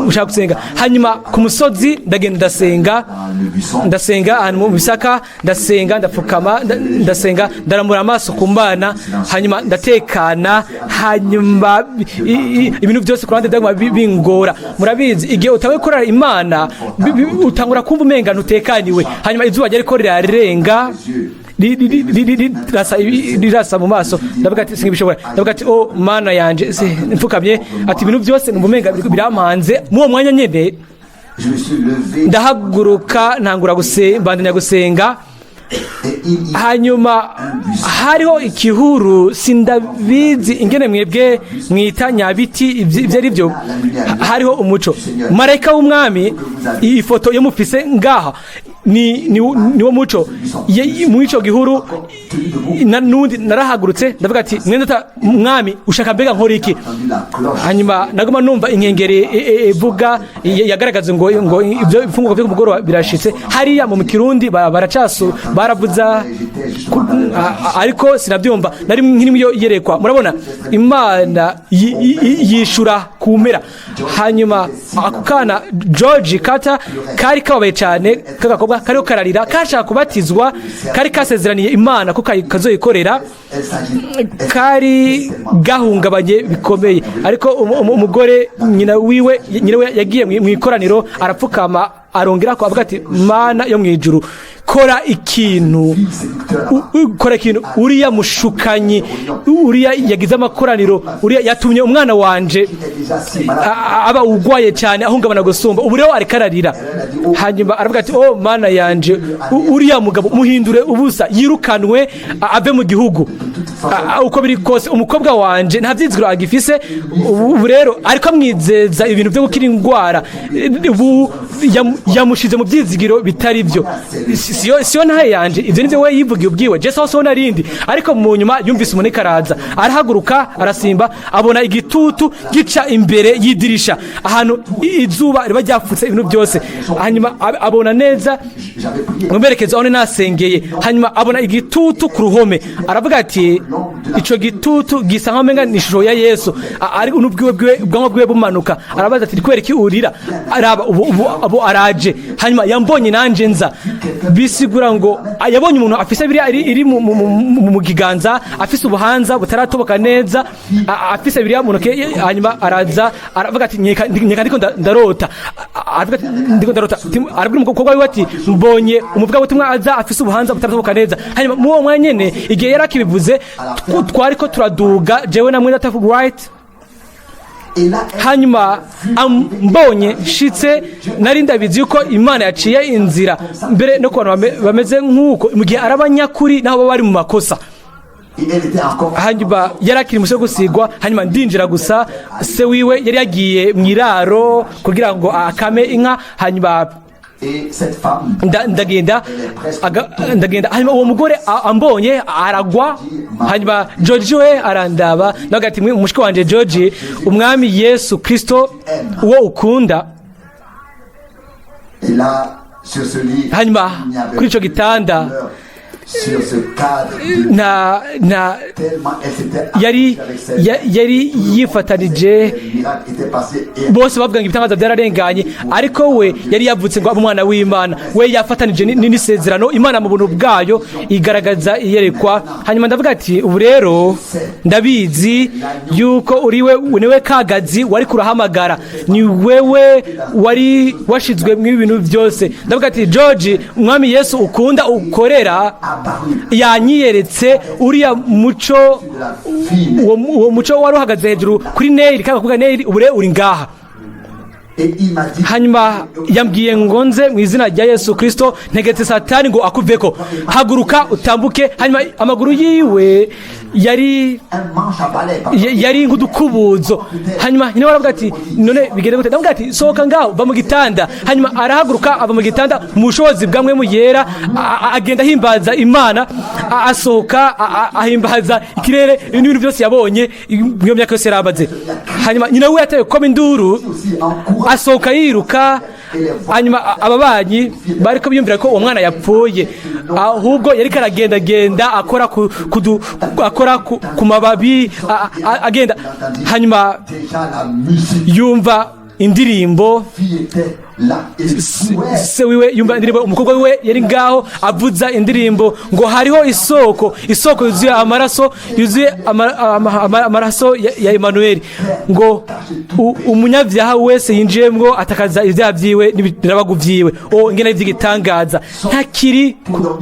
ushaka gusenga." Hanyuma ku musozi ndagenda, ndasenga.
Dans le buisson.
Ndasenga ahantu mu bisaka, ndasenga, ndapfukama, ndasenga, ndaramura amaso ku Mana. Hanyuma ndatekana. Hanyuma ibintu byose ku ruhande byaguma bingora. Murabizi, igihe utawe korera Imana, utangura kumva umenga ntutekaniwe. Hanyuma izuba ryariko rirarenga, rirasa mu maso. Ndavuga ati: "Singibishobora." Ndavuga ati: "Oh Mana yanje." Mfukamye, ati: "Ibintu byose numva umenga birampanze." Muri uwo mwanya nyene
Je me suis levé
ndahaguruka, ntangura mbandanya gusenga.
Et il y
Hanyuma hariho ikihuru, sindabizi ingene mwebwe mwita nyabiti, ibyo ari byo. Hariho umuco, marayika w'Umwami. Iyi foto yo mufise ngaha ni wo muco. Muri ico gihuru nundi narahagurutse, ndavuga ati: "Mwene data, Mwami, ushaka mbega nkora iki?"
Entendu la cloche.
Hanyuma naguma numva inkengeri ivuga, yagaragaza ngo ibyo ifungurwa byo ku mugoroba birashitse. Hariya mu Kirundi baracasu baravuza, ariko sinabyumva, nari nkiri yo yerekwa. Murabona, Imana yishura ku mpera. Hanyuma ako kana George Carter kari kababaye cyane, k'agakobwa kariho kararira, kashaka kubatizwa, kari kasezeraniye Imana ko kazoyikorera.
Elle s'agit.
Kari gahungabanye bikomeye, ariko umugore nyina wiwe, nyina we yagiye mu ikoraniro, arapfukama, arongera ko avuga ati: "Mana yo mu ijuru, kora ikintu, kora ikintu. Uriya mushukanyi, uriya yagize amakoraniro, uriya yatumye umwana wanje
Était déjà si malade.
aba ugwaye cyane, ahungabana gusumba ubu." Rero ariko ararira. Hanyuma aravuga ati: "Oh Mana yanje, uriya mugabo muhindure ubusa, yirukanwe, ave mu gihugu. Uko biri kose umukobwa wanje nta byizigiro agifise ubu." Rero ariko amwizeza ibintu byo gukira indwara, ubu yamushize mu byizigiro bitari byo. Siyo ntahe yanje, ibyo nivyo we yivugiye ubwiwe, je saho narindi. Ariko mu nyuma yumvise umuntu araza, arahaguruka, arasimba, abona igitutu gica imbere y'idirisha, ahantu izuba riba ryapfutse ibintu byose. Hanyuma abona neza
J'avais prié.
mu merekezo aho nasengeye. Hanyuma abona igitutu ku ruhome, aravuga ati: "Ico gitutu gisa nkaho umenga ni ishusho ya Yesu." Ari n'ubwiwe bwiwe, ubwanwa bwiwe bumanuka. Arabaza ati: "Kubera iki urira? Araba ubu araje." Hanyuma yambonye nanje nza, bisigura ngo yabonye umuntu afise biriya iri mu kiganza, afise ubuhanza butaratoboka neza, afise biriya mu ntoke. Hanyuma araza, aravuga ati: "Nkeka nkeka ndiko ndarota." Aravuga ati: "Ndiko ndarota." Arabwira umukobwa wiwe ati: "Mbonye umuvugabutumwa aza afise ubuhanza butaratoboka neza." Hanyuma muri uwo mwanya nyene, igihe yari akibivuze, twariko turaduga, jewe na mwene data Wright.
Et là, elle
Hanyuma mbonye nshitse, nari ndabizi yuko Imana yaciye inzira mbere no ku bantu bameze nk'uko, mu gihe ari abanyakuri naho baba bari mu makosa.
Et elle était encore.
Hanyuma yari akiri muso gusigwa. Hanyuma ndinjira gusa, se wiwe yari yagiye mu iraro kugira ngo akame inka. Hanyuma
Et cette femme,
ndagenda ndagenda. Hanyuma uwo mugore ambonye aragwa. Hanyuma George we arandaba, nawe ati: "Mushiki wanje George, Umwami Yesu Kristo uwo ukunda."
Et là, sur ce lit,
Hanyuma
il n'y avait
kuri ico
plus de
gitanda
douleur. Sur ce cadre de
nta
tellement elle s'était
yari
accrochée avec celle
yari yifatanije.
Le miracle était passé et
Bose bavuga ngo ibitangaza byararenganye, ariko we yari yavutse ngo abe umwana w'Imana. We yafatanije n'isezerano. Imana mu buntu bwayo igaragaza iyerekwa. Hanyuma ndavuga ati: "Ubu rero ndabizi yuko uri we, niwe kagazi wari kurahamagara, ni wewe wari washizwe mu ibintu byose." Ndavuga ati: "George, Umwami Yesu ukunda ukorera
apparu
yanyiyeretse." Uriya muco,
de la fille.
uwo muco wari uhagaze hejuru kuri Neyiri, kandi kuvuga Neyiri, ubu rero uri ngaha.
Et il m'a dit,
Hanyuma yambwiye ngo nze mu izina rya Yesu Kirisito, ntegetse Satani ngo akuveko, haguruka utambuke. Hanyuma amaguru yiwe yari
un manche à balai. Papa.
Yari nk'udukubuzo. Hanyuma nyina we aravuga ati: "None bigende gute?" Ndavuga ati: "Sohoka ngaho, va mu gitanda." Hanyuma arahaguruka ava mu gitanda mu bushobozi bwa Mpwemu Yera, agenda ahimbaza Imana, asohoka ahimbaza ikirere n'ibintu byose yabonye mu iyo myaka yose yari amaze. Hanyuma nyina we yateye koma induru,
Aussi en courant.
asohoka yiruka. Hanyuma ababanyi bariko biyumvira ko uwo mwana yapfuye, ahubwo yariko aragendagenda akora ku mababi, agenda. Hanyuma
Déjà la musique.
yumva indirimbo.
Fille était là. Et jouait.
Se wiwe yumva indirimbo, umukobwa wiwe yari ngaho avuza indirimbo ngo: "Hariho isoko, isoko yuzuye amaraso, yuzuye amaraso ya Emmanuel," ngo umunyabyaha wese yinjiyemwo atakaza ibyaha vyiwe n'ibirabagu vyiwe. O, ingene vy'igitangaza! Ntakiri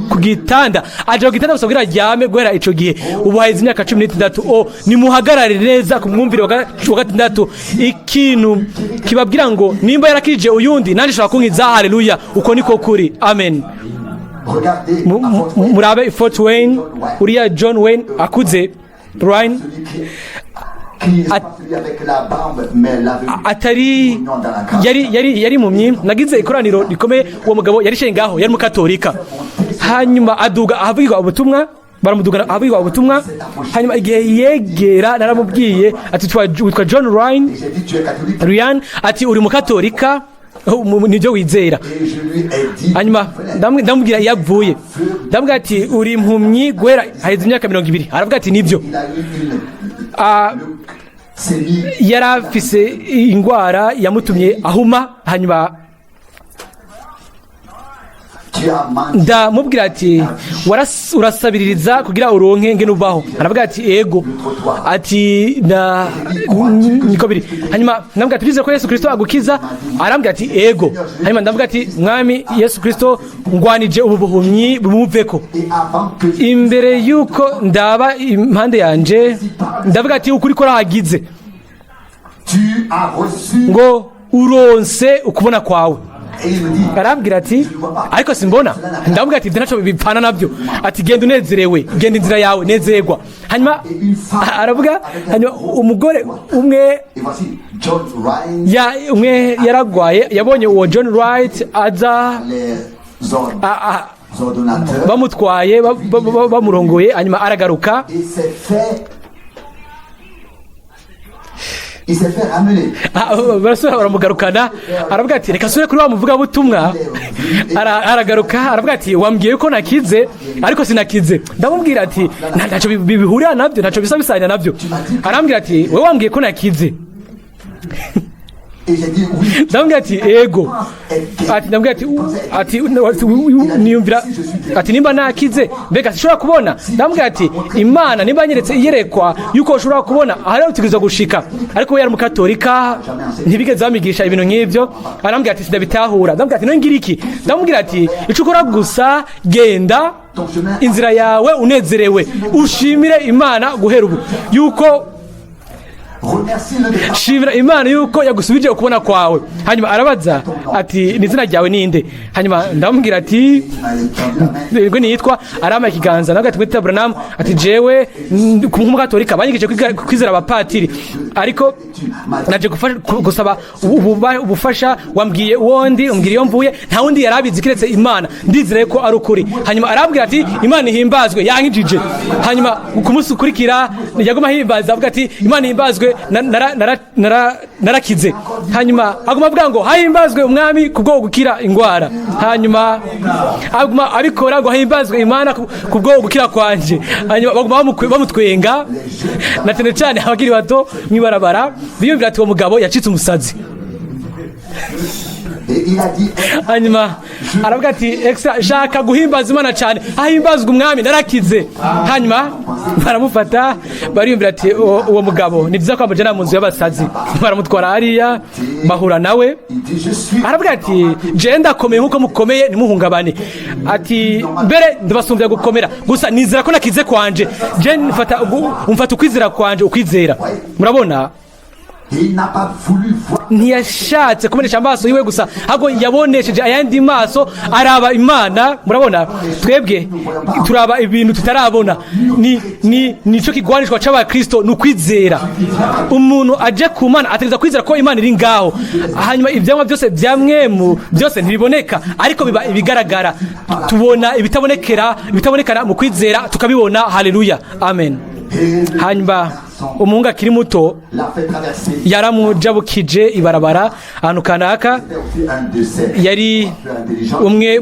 ku gitanda, aja ku gitanda gusa kugira aryame. Guhera ico gihe, ubu haheze imyaka 16. O, nimuhagarare neza ku mwumvire wa gatandatu, ikintu kibabwira ngo nimba yarakije uyundi, nanjye ishobora kunkiza. Haleluya! Uko niko kuri, amen.
Regardez à Fort Wayne,
Murabe Fort Wayne, uriya John Wayne akuze, Ryan,
celui qui n'est pas celui avec la barbe, mais l'aveugle.
Atari yari impumyi. Nagize ikoraniro rikomeye, uwo mugabo yari ngaho, yari mukatolika. Hanyuma aduga ahavugirwa ubutumwa, baramudugana ahavugirwa ubutumwa. Hanyuma igihe yegera, naramubwiye ati: "Witwa John Ryan?"
Et j'ai dit, tu es catholique.
Ryan ati: "Uri mukatolika, nibyo wizera?"
Et je lui ai dit,
Hanyuma ndamubwira iyo avuye, ndamubwira ati: "Uri impumyi guhera haheze imyaka 20." Aravuga ati: "Nibyo."
Il a eu une
Ah,
leucémie.
yari afise indwara yamutumye ahuma. Hanyuma
Tu as menti.
ndamubwira ati: "Urasabiririza kugira uronke ngene ubaho." Aravuga ati: "Ego." Ati: "Na niko biri." Hanyuma ndamubwira ati: "Urizera ko Yesu Kristo agukiza?" Arambwira ati: "Ego." Hanyuma ndavuga ati: "Mwami Yesu Kristo, ngwanije ubu buhumyi bumuveko."
Et avant que
Imbere yuko ndaba impande yanje, ndavuga ati: "Ukuri ko rahagize."
tu as reçu,
Ngo: "Uronse ukubona kwawe."
et il me dit,
Arambwira ati: "Ariko simbona." Ndamubwira ati: "Ibyo ntacyo bipfana nabyo." Ati: "Genda unezerewe, genda inzira yawe, nezerwa." Hanyuma aravuga, hanyuma umugore umwe
et voici John Ryan,
ya umwe yaragwaye, yabonye uwo John Wright aza
les ordonnateurs,
bamutwaye, bamurongoye, hanyuma aragaruka.
et il s'est fait ramener.
Ah, barasubira baramugarukana. Aravuga ati: "Reka asubire kuri wa muvugabutumwa." Aragaruka aravuga ati: "Wambwiye ko nakize, ariko sinakize." Ndamubwira ati: "Ntacyo bihurira nabyo, ntacyo bisa bisanya nabyo." Arambwira ati: "Wowe wambwiye ko nakize."
Et j'ai dit oui.
Ndamubwira ati: "Ego." Ati, ndamubwira ati niyumvira ati: "Nimba nakize, mbega sinshobora kubona?" Ndamubwira ati: "Imana nimba nyeretse iyerekwa yuko ushobora kubona, aha rero utegerezwa gushika." Ariko we yari umukatolika, ntibigeze bamigisha ibintu nk'ibyo. Arambwira ati: "Sindabitahura." Ndamubwira ati: "None ngira iki?" Ndamubwira ati: "Icyo ukora gusa, genda inzira yawe unezerewe, ushimire Imana guhera ubu yuko
Remercie-le de
shimira Imana yuko yagusubije ukubona kwawe." Hanyuma arabaza ati: "Ni izina ryawe ninde?" Hanyuma ndamubwira ati:
Il m'a tendu la main.
"Ngo niyitwa." Arampa ikiganza nawe ati: "Mwita Branham." Ati: "Jewe nk'umukatolika banyigije kwizera abapatiri, ariko naje gusaba ubufasha. Wambwiye uwondi, umbwira iyo mvuye, nta wundi yari abizi kiretse Imana. Ndizere ko ari ukuri." Hanyuma arambwira ati: "Imana ihimbazwe, yankijije." Hanyuma ku munsi ukurikira yaguma ahimbaza, avuga ati: "Imana ihimbazwe." Jewe narakize. Hanyuma aguma avuga ngo hahimbazwe umwami kubwo gukira ingwara. Hanyuma aguma abikora ngo hahimbazwe Imana kubwo gukira kwanje. Hanyuma baguma bamutwenga, na cyane cyane abakiri bato mwibarabara, biyumvira ati uwo mugabo yacitse umusazi.
Et il a dit,
Hanyuma aravuga ati extra shaka guhimbaza Imana cyane, hahimbazwe umwami, narakize. Hanyuma baramufata, bariyumvira ati uwo mugabo ni byiza ko bamujyana mu nzu y'abasazi. Baramutwara hariya, bahura nawe.
Il dit, je suis
Aravuga ati je ndakomeye nkuko mukomeye, ntimuhungabane. Ati mbere ndabasumbya gukomera, gusa nizera ko nakize kwanje. Je mfata ukwizera kwanje, ukwizera. Murabona?
Et il n'a pas voulu voir.
Ntiyashatse kubonesha amaso yiwe gusa, ahubwo yabonesheje ayandi maso, araba Imana. Murabona, twebwe turaba ibintu tutarabona. Ni nico kigwanishwa c'abakristo, ni ukwizera. Umuntu aje ku Mana ategereza kwizera ko Imana iri ngaho. Hanyuma ivyamwa byose vya Mpwemu byose ntibiboneka, ariko biba ibigaragara. Tubona ibitabonekera, ibitabonekana mu kwizera tukabibona. Haleluya, amen. Hanyuma umuhungu akiri muto
L'a fait traverser.
yaramujabukije ibarabara ahantu kanaka.
C'était aussi un de ces
Yari
intelligents.
umwe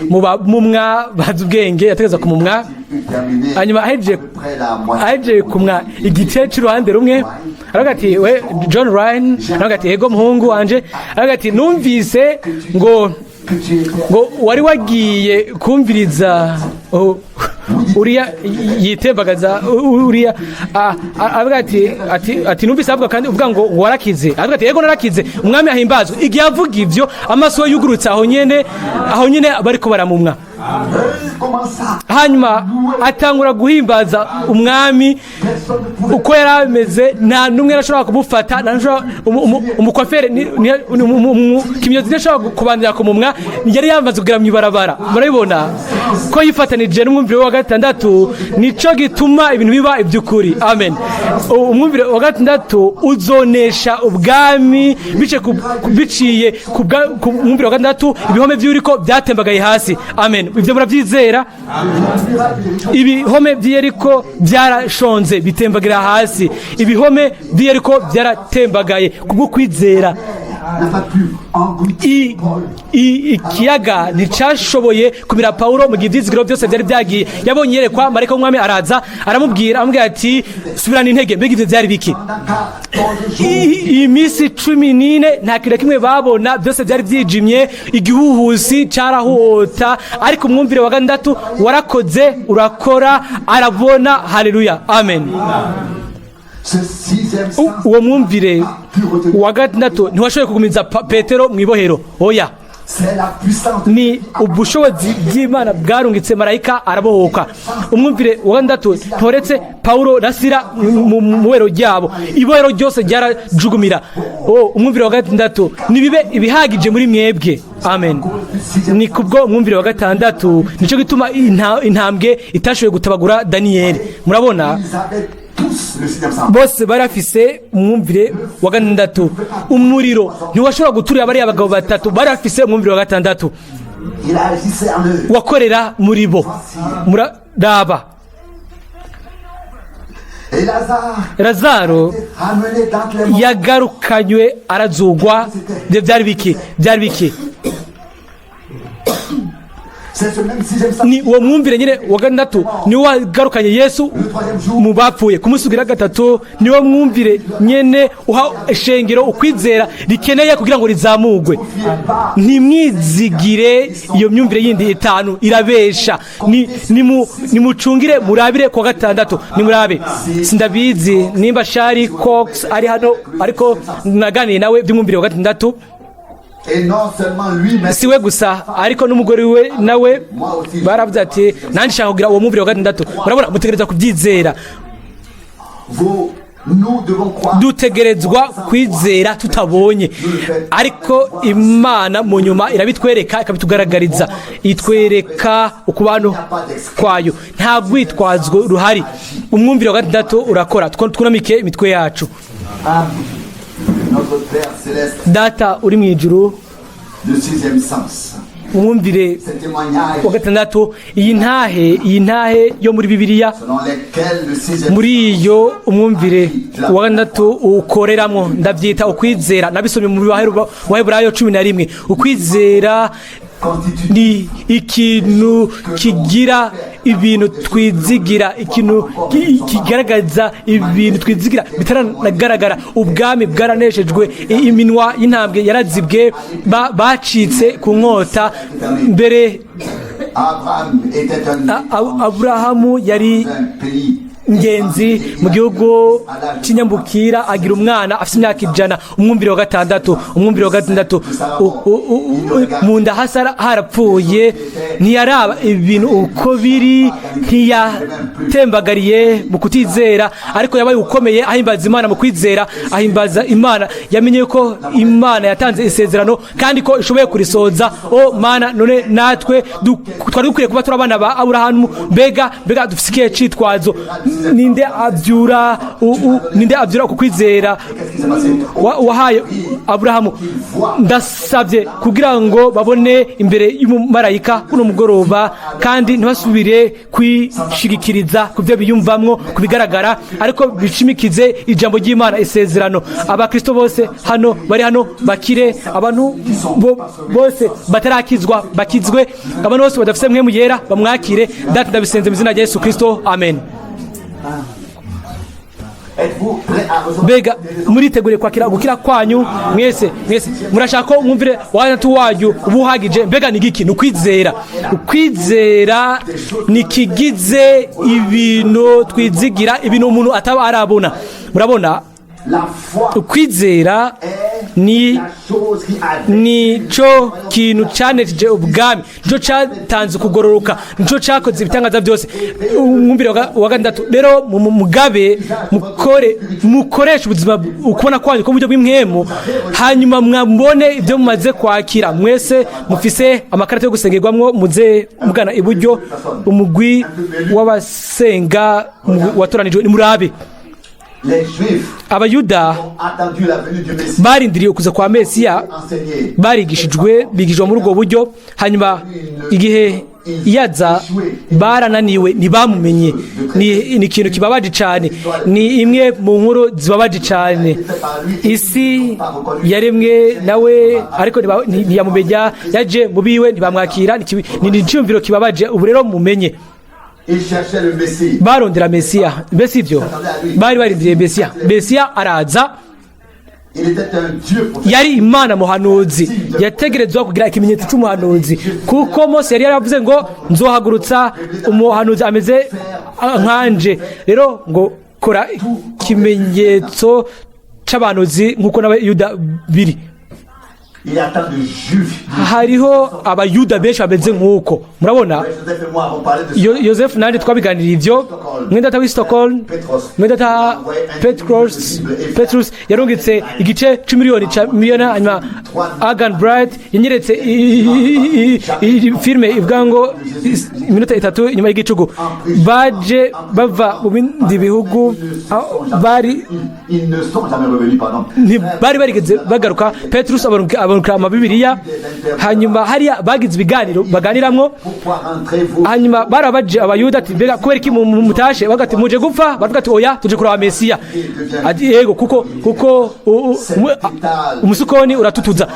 mu ba mumwa bazi ubwenge, yategeza kumumwa.
Terminé
Hanyuma ahejeje
à peu près la moitié.
ahejeje kumwa igice c'uruhande rumwe, aravuga ati we John Ryan. Aravuga ati ego muhungu wanje. Aravuga ati numvise ngo
Que tu étais
ngo wari wagiye kumviriza, oh, uriya yitembagaza uriya. Aravuga ati numvise avuga kandi uvuga ngo warakize. Aravuga ati yego, narakize, umwami ahimbazwe. Igihe avuga ivyo, amaso ye yugurutse aho nyene, aho nyene bariko baramumwa.
Il commença.
Hanyuma atangura guhimbaza umwami.
Personne ne pouvait.
Uko yari ameze, nta n'umwe yarashobora kumufata, nta n'ushobora umukwafere kimyozi ntiyashobora kubandanya kumumwa, yari yamaze kugera mu ibarabara. Murabibona ko yifatanije n'umwumvire wa gatandatu, nico gituma ibintu biba iby'ukuri. Amen. Umwumvire wa gatandatu uzonesha ubwami biciye ku mwumvire wa gatandatu. Ibihome by'uriko byatembagaye hasi. Amen. Ibyo murabyizera? Ibihome by'Iyeriko byarashonze, bitembagira hasi. Ibihome by'Iyeriko byaratembagaye kubwo kwizera.
N'a pas pu engloutir Paul.
Ikiyaga nticyashoboye kumira Pawulo mu gihe ibyizigiro byose byari byagiye. Yabonye iyerekwa, marayika w'umwami araza aramubwira, aramubwira ati subirana intege. Mbega ibyo byari biki?
Pendant 14 jours,
Iyi minsi 14 nta kintu na kimwe babona, byose byari byijimye, igihuhusi cyarahota, ariko umwumvire wa gatandatu warakoze, urakora, arabona. Haleluya, amen.
Ce sixième sens
Uwo mwumvire
pu retenir.
wa gatandatu ntiwashoboye kugumiza Petero mu ibohero, oya.
C'est la puissance.
Ni ubushobozi bw'Imana bwarungitse marayika, arabohoka. Umwumvire wa gatandatu ntoretse Pawulo na Sira mu bohero ryabo, ibohero ryose ryarajugumira. Oh, umwumvire wa gatandatu nibibe ibihagije muri mwebwe. Amen. Ni kubwo umwumvire wa gatandatu nicyo gituma intambwe itashoboye gutabagura Daniyeli. Murabona?
Ils avaient tous le sixième sens.
Bose bari bafise umwumvire wa gatandatu. Umuriro ntiwashobora guturira bariya bagabo batatu, bari bafise umwumvire wa gatandatu.
Il agissait en eux.
Wakorera muri bo. Muraraba.
Et Lazare
Lazaro
ramené d'entre les morts.
yagarukanywe, arazugwa. Ibyo byari biki? Byari biki?
C'est ce même sixième sens.
Ni uwo mwumvire nyine wa gatandatu niwo wagarukanye Yesu
Le troisième jour,
mu bapfuye ku munsi ugira gatatu. Niwo mwumvire nyene uha ishengero ukwizera rikeneye kugira ngo rizamugwe. Ntimwizigire iyo myumvire yindi itanu, irabesha. Nimucungire murabire ku wa gatandatu, nimurabe. Sindabizi nimba Shari Cox ari hano, ariko naganiye nawe by'umwumvire wa gatandatu.
Et non seulement lui, mais
Si we gusa, ariko n'umugore we nawe baravuze ati nanjye nshaka kugira uwo mwumvire wa gatandatu. Murabona, mutegereza kubyizera.
Vous, nous devons croire.
Dutegerezwa kwizera tutabonye, ariko Imana mu nyuma irabitwereka, ikabitugaragariza, itwereka ukubano kwayo. Nta rwitwazo ruhari, umwumvire wa gatandatu urakora. Twunamike imitwe yacu.
Notre Père céleste,
Data uri mu ijuru,
le sixième sens.
Umwumvire
Ces témoignages
wa gatandatu, iyi ntahe yo muri Bibiliya,
selon lesquels le sixième
muri iyo umwumvire wa gatandatu ukoreramo, ndabyita ukwizera. Nabisomye mu Baheburayo 11. Ukwizera
constitue
ni ikintu kigira ibintu twizigira, ikintu kigaragaza ibintu twizigira bitaranagaragara. Ubwami bwaraneshejwe, iminwa y'intambwe yarazibwe, bacitse ku nkota mbere.
Abraham était un
Aburahamu yari
un pays
ingenzi mu gihugu cy'inyambukira, agira umwana afite imyaka 100. Umwumvire wa gatandatu, mu nda hasa harapfuye, ntiyaraba ibintu uko biri, ntiyatembagariye mu kutizera, ariko yabaye ukomeye, ahimbaza Imana mu kwizera, ahimbaza Imana. Yamenye ko Imana yatanze isezerano kandi ko ishoboye kurisohoza. O Mana, none natwe twari dukwiye kuba turi abana ba Aburahamu. Mbega dufite ikihe citwazo? Ninde abyura uku kwizera wahaye Aburahamu? Ndasabye kugira ngo babone imbere y'umumarayika uno mugoroba, kandi ntibasubire kwishigikiriza ku byo biyumvamwo, ku bigaragara, ariko bishimikize ijambo ry'Imana, isezerano. Abakristo bose hano bari hano bakire, abantu bose batarakizwa bakizwe, abantu bose badafite Mpwemu Yera bamwakire. Data, ndabisenze mu izina rya Yesu Kristo, amen.
Êtes-vous prêt à recevoir
Mbega muriteguriye kwakira gukira kwanyu? Mwese, mwese murashaka ko mwumvire wa gatandatu wanyu uba uhagije? Mbega ni igiki? Ni ukwizera. Ukwizera ni ikigize ibintu twizigira, ibintu umuntu ataba arabona. Murabona?
La foi
Ukwizera ni
la chose qui a
nico kintu canejeje ubwami, nico catanze ukugororoka, nico cakoze ibitangaza byose. Umwumvire wa gatandatu rero, mugabe mukore, mukoreshe ubuzima, ukubona kwanyu ko buryo bw'impwemu, hanyuma mwabone ibyo mumaze kwakira. Mwese mufise amakarita yo gusengerwamwo, muze mugana iburyo. Umugwi w'abasenga watoranijwe, nimurabe.
Les Juifs
Abayuda
ont attendu la venue du Messie.
barindiriye ukuza kwa Mesiya.
Enseigné.
Barigishijwe, bigishwa muri ubwo buryo. Hanyuma igihe yaza, barananiwe, ntibamumenye. Ni ikintu kibabaje cyane, ni imwe mu nkuru zibabaje cyane. Isi yaremwe nawe, ariko ntiyamumenya. Yaje mu biwe, ntibamwakira. Ni icyumviro kibabaje. Ubu rero mumenye.
Ils cherchaient le Messie.
Barondera Mesiya, mbese ibyo bari barindiriye Mesiya. Mesiya araza.
Il était un Dieu pour
Yari Imana muhanuzi, yategerezwa kugira ikimenyetso cy'umuhanuzi, kuko Mose yari yaravuze ngo: "Nzohagurutsa umuhanuzi ameze nkanje." Rero ngo kora ikimenyetso c'abahanuzi nk'uko n'Abayuda biri.
Il y a tant de Juifs.
Hariho Abayuda benshi bameze nk'uko, murabona.
Joseph et moi avons parlé de ça.
Yosefu nanjye twabiganiriye ibyo. Mwene w'i Stockholm, mwene data Petrus yarungitse igice c'imiliyoni ca miliyoni. Hanyuma Agan Bright yanyeretse filime ivuga ngo iminota 3 inyuma y'igicugu. Baje bava mu bindi bihugu, aho bari
Ils ne sont jamais revenus, pardon.
ntibari barigeze bagaruka. Petrus abarungikira amabibiriya. Hanyuma hariya bagize ibiganiro baganiramwo.
Pourquoi rentrez-vous?
Hanyuma barabaje Abayuda ati: "Mbega kubera iki mutashe?" Bavuga ati: "Muje gupfa." Baravuga ati: "Oya, tuje kuraba Mesiya." Ati: "Yego, kuko umusukoni uratutuza."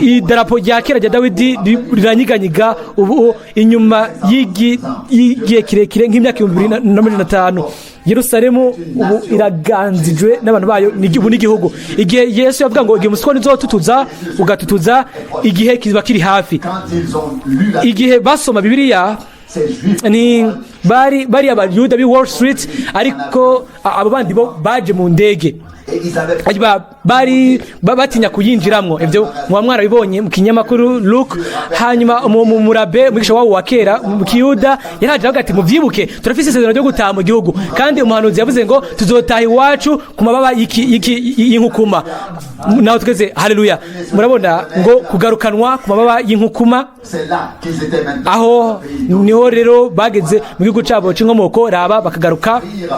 Idarapo rya kera rya Dawidi riranyiganyiga ubu inyuma y'igihe kirekire nk'imyaka 2500. Yerusalemu ubu iraganzijwe n'abantu bayo, ubu n'igihugu. Igihe Yesu yavuga ngo igihe umusukoni uzotutuza, ugatutuza, igihe kiba kiri hafi.
Quand ils ont lu la
Igihe basoma Bibiliya,
ces Juifs
ni bari Abayuda b'i Wall Street, ariko abo bandi bo baje mu ndege.
Et ils avaient
Hanyuma bari batinya kuyinjiramwo. Ibyo muba mwarabibonye mu kinyamakuru Look. Hanyuma murabe umwigisha wabo wa kera mu Kiyuda yaraje avuga ati: "Muvyibuke, turafise isezerano ryo gutaha mu gihugu, kandi umuhanuzi yavuze ngo tuzotaha iwacu ku mababa y'inkukuma." Naho tweze, haleluya! Murabona ngo kugarukanwa ku mababa y'inkukuma.
C'est là qu'ils étaient maintenant.
Aho niho rero bageze mu gihugu cabo c'inkomoko. Raba, bakagaruka,
Lire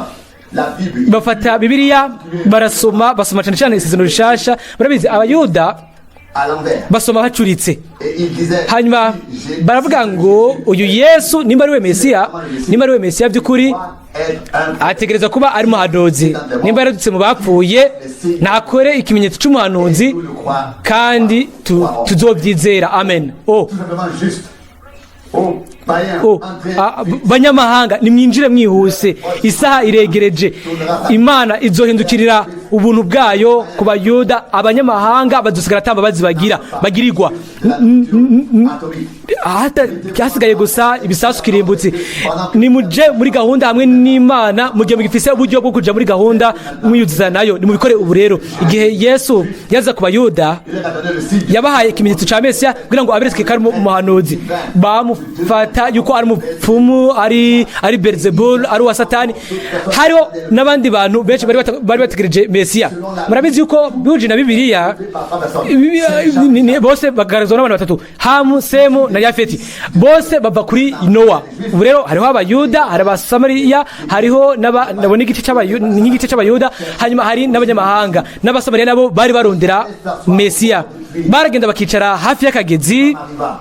la Bible.
bafata Bibiliya, barasoma, basoma cyane cyane Isezerano Rishasha. Murabizi, Abayuda
À l'envers.
Basoma bacuritse.
Et ils disaient,
Hanyuma baravuga ngo uyu Yesu, nimba ari we Mesiya, nimba ari we Mesiya by'ukuri,
être un
ategereza kuba ari umuhanuzi. Nimba yaradutse mu bapfuye, ntakore ikimenyetso cy'umuhanuzi,
nous le croit
kandi tuzobyizera. Amen. Oh.
tout simplement juste. Oh, païens,
Oh,
entrez.
Banyamahanga, nimwinjire mwihuse, isaha iregereje. Imana izohindukirira ubuntu bwayo ku Bayuda, abanyamahanga bazosigara ata mbabazi bagira bagirirwa.
Atomique.
Hasigaye gusa ibisasu kirimbutsi. Nimuje muri gahunda hamwe n'Imana mu gihe mugifise uburyo bwo kuja muri gahunda mwiyuzuza nayo. Nimubikore ubu rero. Igihe Yesu yaza ku Bayuda,
Il leur a donné le signe.
yabahaye ikimenyetso cya Mesiya kugira ngo abereke ko ari umuhanuzi. Bamufata yuko ari umupfumu, ari Beelzebul, ari uwa Satani. Hariho n'abandi bantu benshi bari bategereje Mesiya. Murabizi yuko bihuje na Bibiliya,
Par trois personnes.
bose bagaragazwa n'abantu batatu: Hamu, Semu na Yafeti. Bose bava kuri Nowa. Ubu rero hariho Abayuda, hari Abasamariya, hariho nabona nk'igice cy'Abayuda, hanyuma hari n'abanyamahanga n'Abasamariya. Nabo bari barondera Mesiya, baragenda bakicara hafi y'akagezi.
Arriva.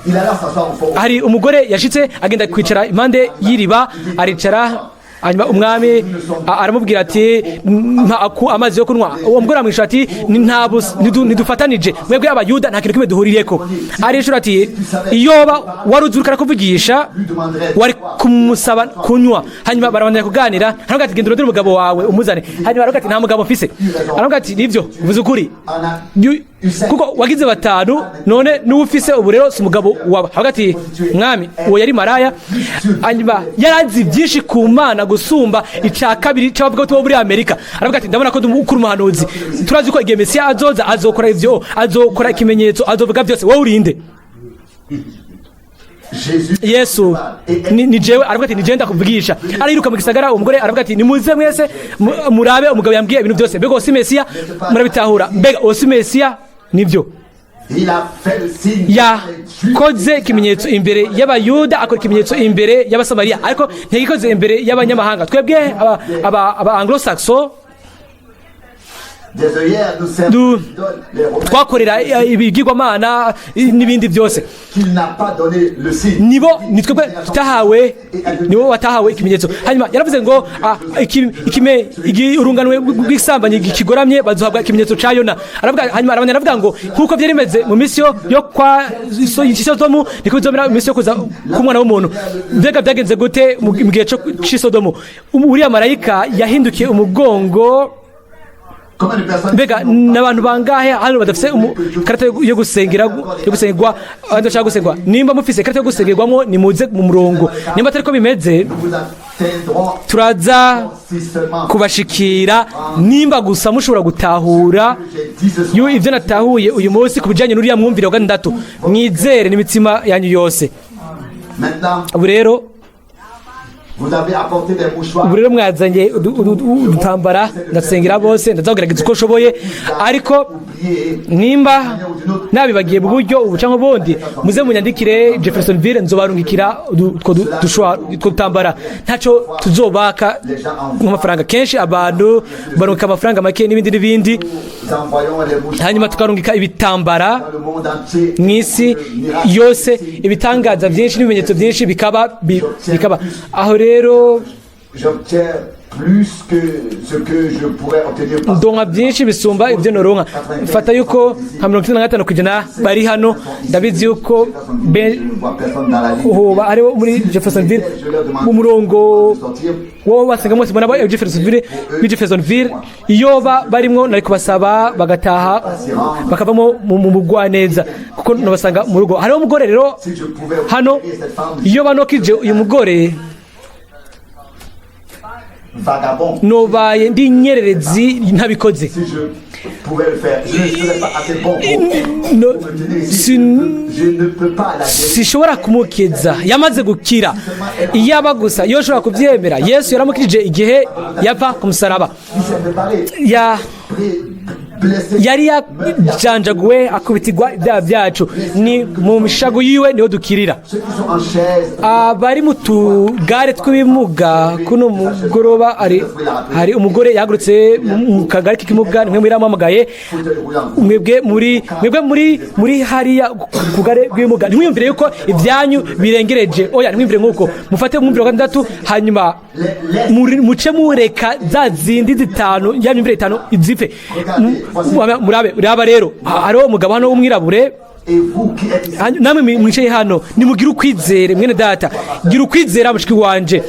Il alla s'asseoir au fond.
Hari umugore yashitse, agenda kwicara impande y'iriba, aricara. Hanyuma umwami aramubwira ati: "Mpa amazi yo kunywa." Uwo mugore aramwishyura ati: "Ntidufatanije, mwebwe Abayuda nta kintu kimwe duhuririyeko." Arishura ati: "Iyoba wari uzi uriko arakuvugisha,
Lui demanderait.
wari kumusaba kunywa." Hanyuma barabandanya kuganira. Aravuga ati: "Genda urondere umugabo wawe umuzane." Hanyuma aravuga ati: "Nta mugabo mfise." Aravuga ati: "Nivyo, uvuze ukuri."
En a
Kuko wagize batanu, none n'uwo ufise ubu rero si umugabo wawe. Avuga ati: "Mwami, uwo yari maraya." Hanyuma yarazi byinshi ku Mana gusumba icya kabiri cy'abavuga bo muri Amerika. Aravuga ati: "Ndabona ko ukuri umuhanuzi. Turazi ko igihe Mesiya azoza, azokora ivyo, azokora ikimenyetso, azovuga byose. Wowe urinde?"
Jésus.
Yesu ni jewe. Aravuga ati: "Ni jewe ndakuvugisha." Ariruka mu gisagara. Umugore aravuga ati: "Nimuze mwese murabe umugabo yambwiye ibintu byose. Mbega uwo si Mesiya?" Murabitahura? Mbega uwo si Mesiya? Nibyo.
Il a fait le signe.
Yakoze ikimenyetso imbere y'Abayuda, akora ikimenyetso imbere y'Abasamariya, ariko ntiyagikoze imbere y'abanyamahanga. Twebwe aba Anglo-Saxon
Des œillères, nous servons les Romains.
twakorera ibigirwamana n'ibindi byose.
Qu'il n'a pas donné le signe.
Nibo ni twebwe tutahawe, nibo batahawe ikimenyetso. Hanyuma yaravuze ngo urunganwe rw'isambanyi kigoramye bazohabwa ikimenyetso ca Yona. Aravuga, hanyuma arabandanya aravuga ngo nkuko vyari bimeze mu minsi yo kwa Sodomu, niko bizomera mu minsi yo kuza k'Umwana w'umuntu. Mbega byagenze gute mu gihe c'i Sodomu? Uriya marayika yahindukiye umugongo.
Combien de personnes
Mbega n'abantu bangahe hano badafise ikarata yo gusengera, yo gusengerwa, abandi bashaka gusengwa? Nimba mufise ikarata yo gusengerwamo, nimuze mu murongo. Nimba atari ko bimeze,
nous vous atteindrons
turaza
si seulement
kubashikira nimba gusa mushobora gutahura
j'ai dit ce soir.
yo ivyo natahuye uyu munsi ku bijanye n'uriya mwumvire wa gatandatu. Mwizere n'imitima yanyu yose.
Maintenant,
Ubu rero,
vous avez apporté des mouchoirs.
ubu rero mwazanye udutambara, ndasengera bose, ndazagerageza uko nshoboye. Ariko
Oublié.
nimba nabibagiye mu buryo ubu cyangwa ubundi, muze munyandikire Jeffersonville, nzobarungikira utwo dutambara. Ntacyo tuzobaka nk'amafaranga. Kenshi abantu barungika amafaranga make n'ibindi n'ibindi.
Nous envoyons les mouchoirs
Hanyuma tukarungika ibitambara
dans le monde entier.
mu isi yose. Ibitangaza byinshi n'ibimenyetso byinshi bikaba aho rero.
J'obtiens plus que ce que je pourrais obtenir par
Ndonka byinshi bisumba ibyo noronka. Mfata yuko nka 95% bari hano. Ndabizi yuko
Je ne vois personne dans la ligne.
hoba hariho muri Jeffersonville mu murongo wowe basenga mwese mbona aba Jeffersonville, muri Jeffersonville. Iyo barimwo, nari kubasaba bagataha, bakavamo mu mugwaneza, kuko nabasanga mu rugo. Hariho umugore rero
Si je pouvais
hano.
guérir cette femme
Iyo banokije uyu mugore,
vagabond,
nobaye ndi inyererezi ntabikoze.
si je pouvais le faire, je ne serais pas assez bon pour
No,
me tenir ici. Je ne peux pas la guérir.
Sishobora kumukiza, yamaze gukira. Iyaba gusa iyo ushobora kubyemera. Yesu yaramukirije igihe yava ku musaraba.
Il s'est préparé.
Ya
Blessé.
Yari yajanjaguwe, akubitirwa ibyaha byacu, ni mu mishago yiwe niho dukirira.
Ceux qui sont en chaise,
Abari mu tugare tw'ibimuga kuno mugoroba, hari umugore yahagurutse mu kagare k'ikimuga, nimwe muri yamuhamagaye.
Fauteuil roulant.
Mwebwe muri hariya ku kagare bw'ibimuga, ntimwiyumvire yuko ibyanyu birengereje. Oya, ntimwiyumvire nk'uko. Mufate umwumvire wa gatandatu, hanyuma muce mureka za zindi zitanu, ya myumvire itanu zipfe. Murabe, raba rero, hariho umugabo hano w'umwirabure.
Et vous qui êtes ici,
Namwe mwicaye hano, nimugire ukwizere. Mwene data, gira ukwizera. Mushiki wanje,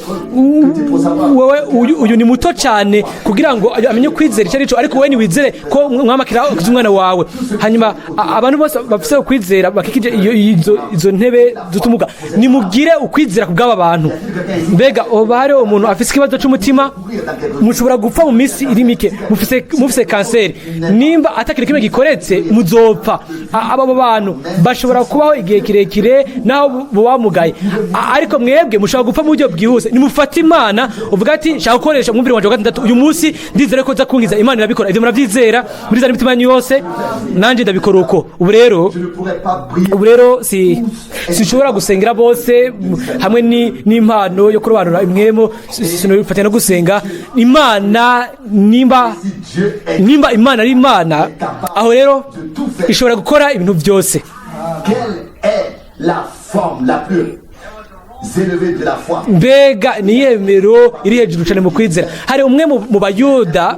wowe uyu ni muto cyane kugira ngo amenye ukwizera icyo ari cyo, ariko wowe niwizere ko mwamakira umwana wawe. Hanyuma abantu bose bafise ukwizera bakikije izo ntebe z'utumuga, nimugire ukwizera ku bw'aba bantu. Mbega hoba hariho umuntu afise ikibazo cy'umutima? Mushobora gupfa mu minsi iri mike, mufise kanseri. Nimba atakintu kimwe gikoretse, muzopfa. Abo bantu bashobora kubaho igihe kirekire naho bubamugaye, ariko mwebwe mushobora gupfa mu buryo bwihuse. Nimufate Imana, uvuga ati: "Shaka gukoresha umwumvire wanje wa gatandatu uyu munsi, ndizere ko nza kunkiza." Imana irabikora. Ivyo muravyizera muri za mitima yanyu yose? Nanje ndabikora uko. Ubu rero
je ne pourrais pas prier.
Ubu rero sinshobora gusengera bose hamwe n'impano yo kurobanura imwemo, sinofatanya no gusenga Imana. Nimba
Si Dieu est
nimba Imana ari Imana, aho rero ishobora gukora ibintu byose.
Quelle est la forme la plus élevée de la foi?
Mbega ni iyemero iri hejuru cyane mu kwizera? Hari umwe mu Bayuda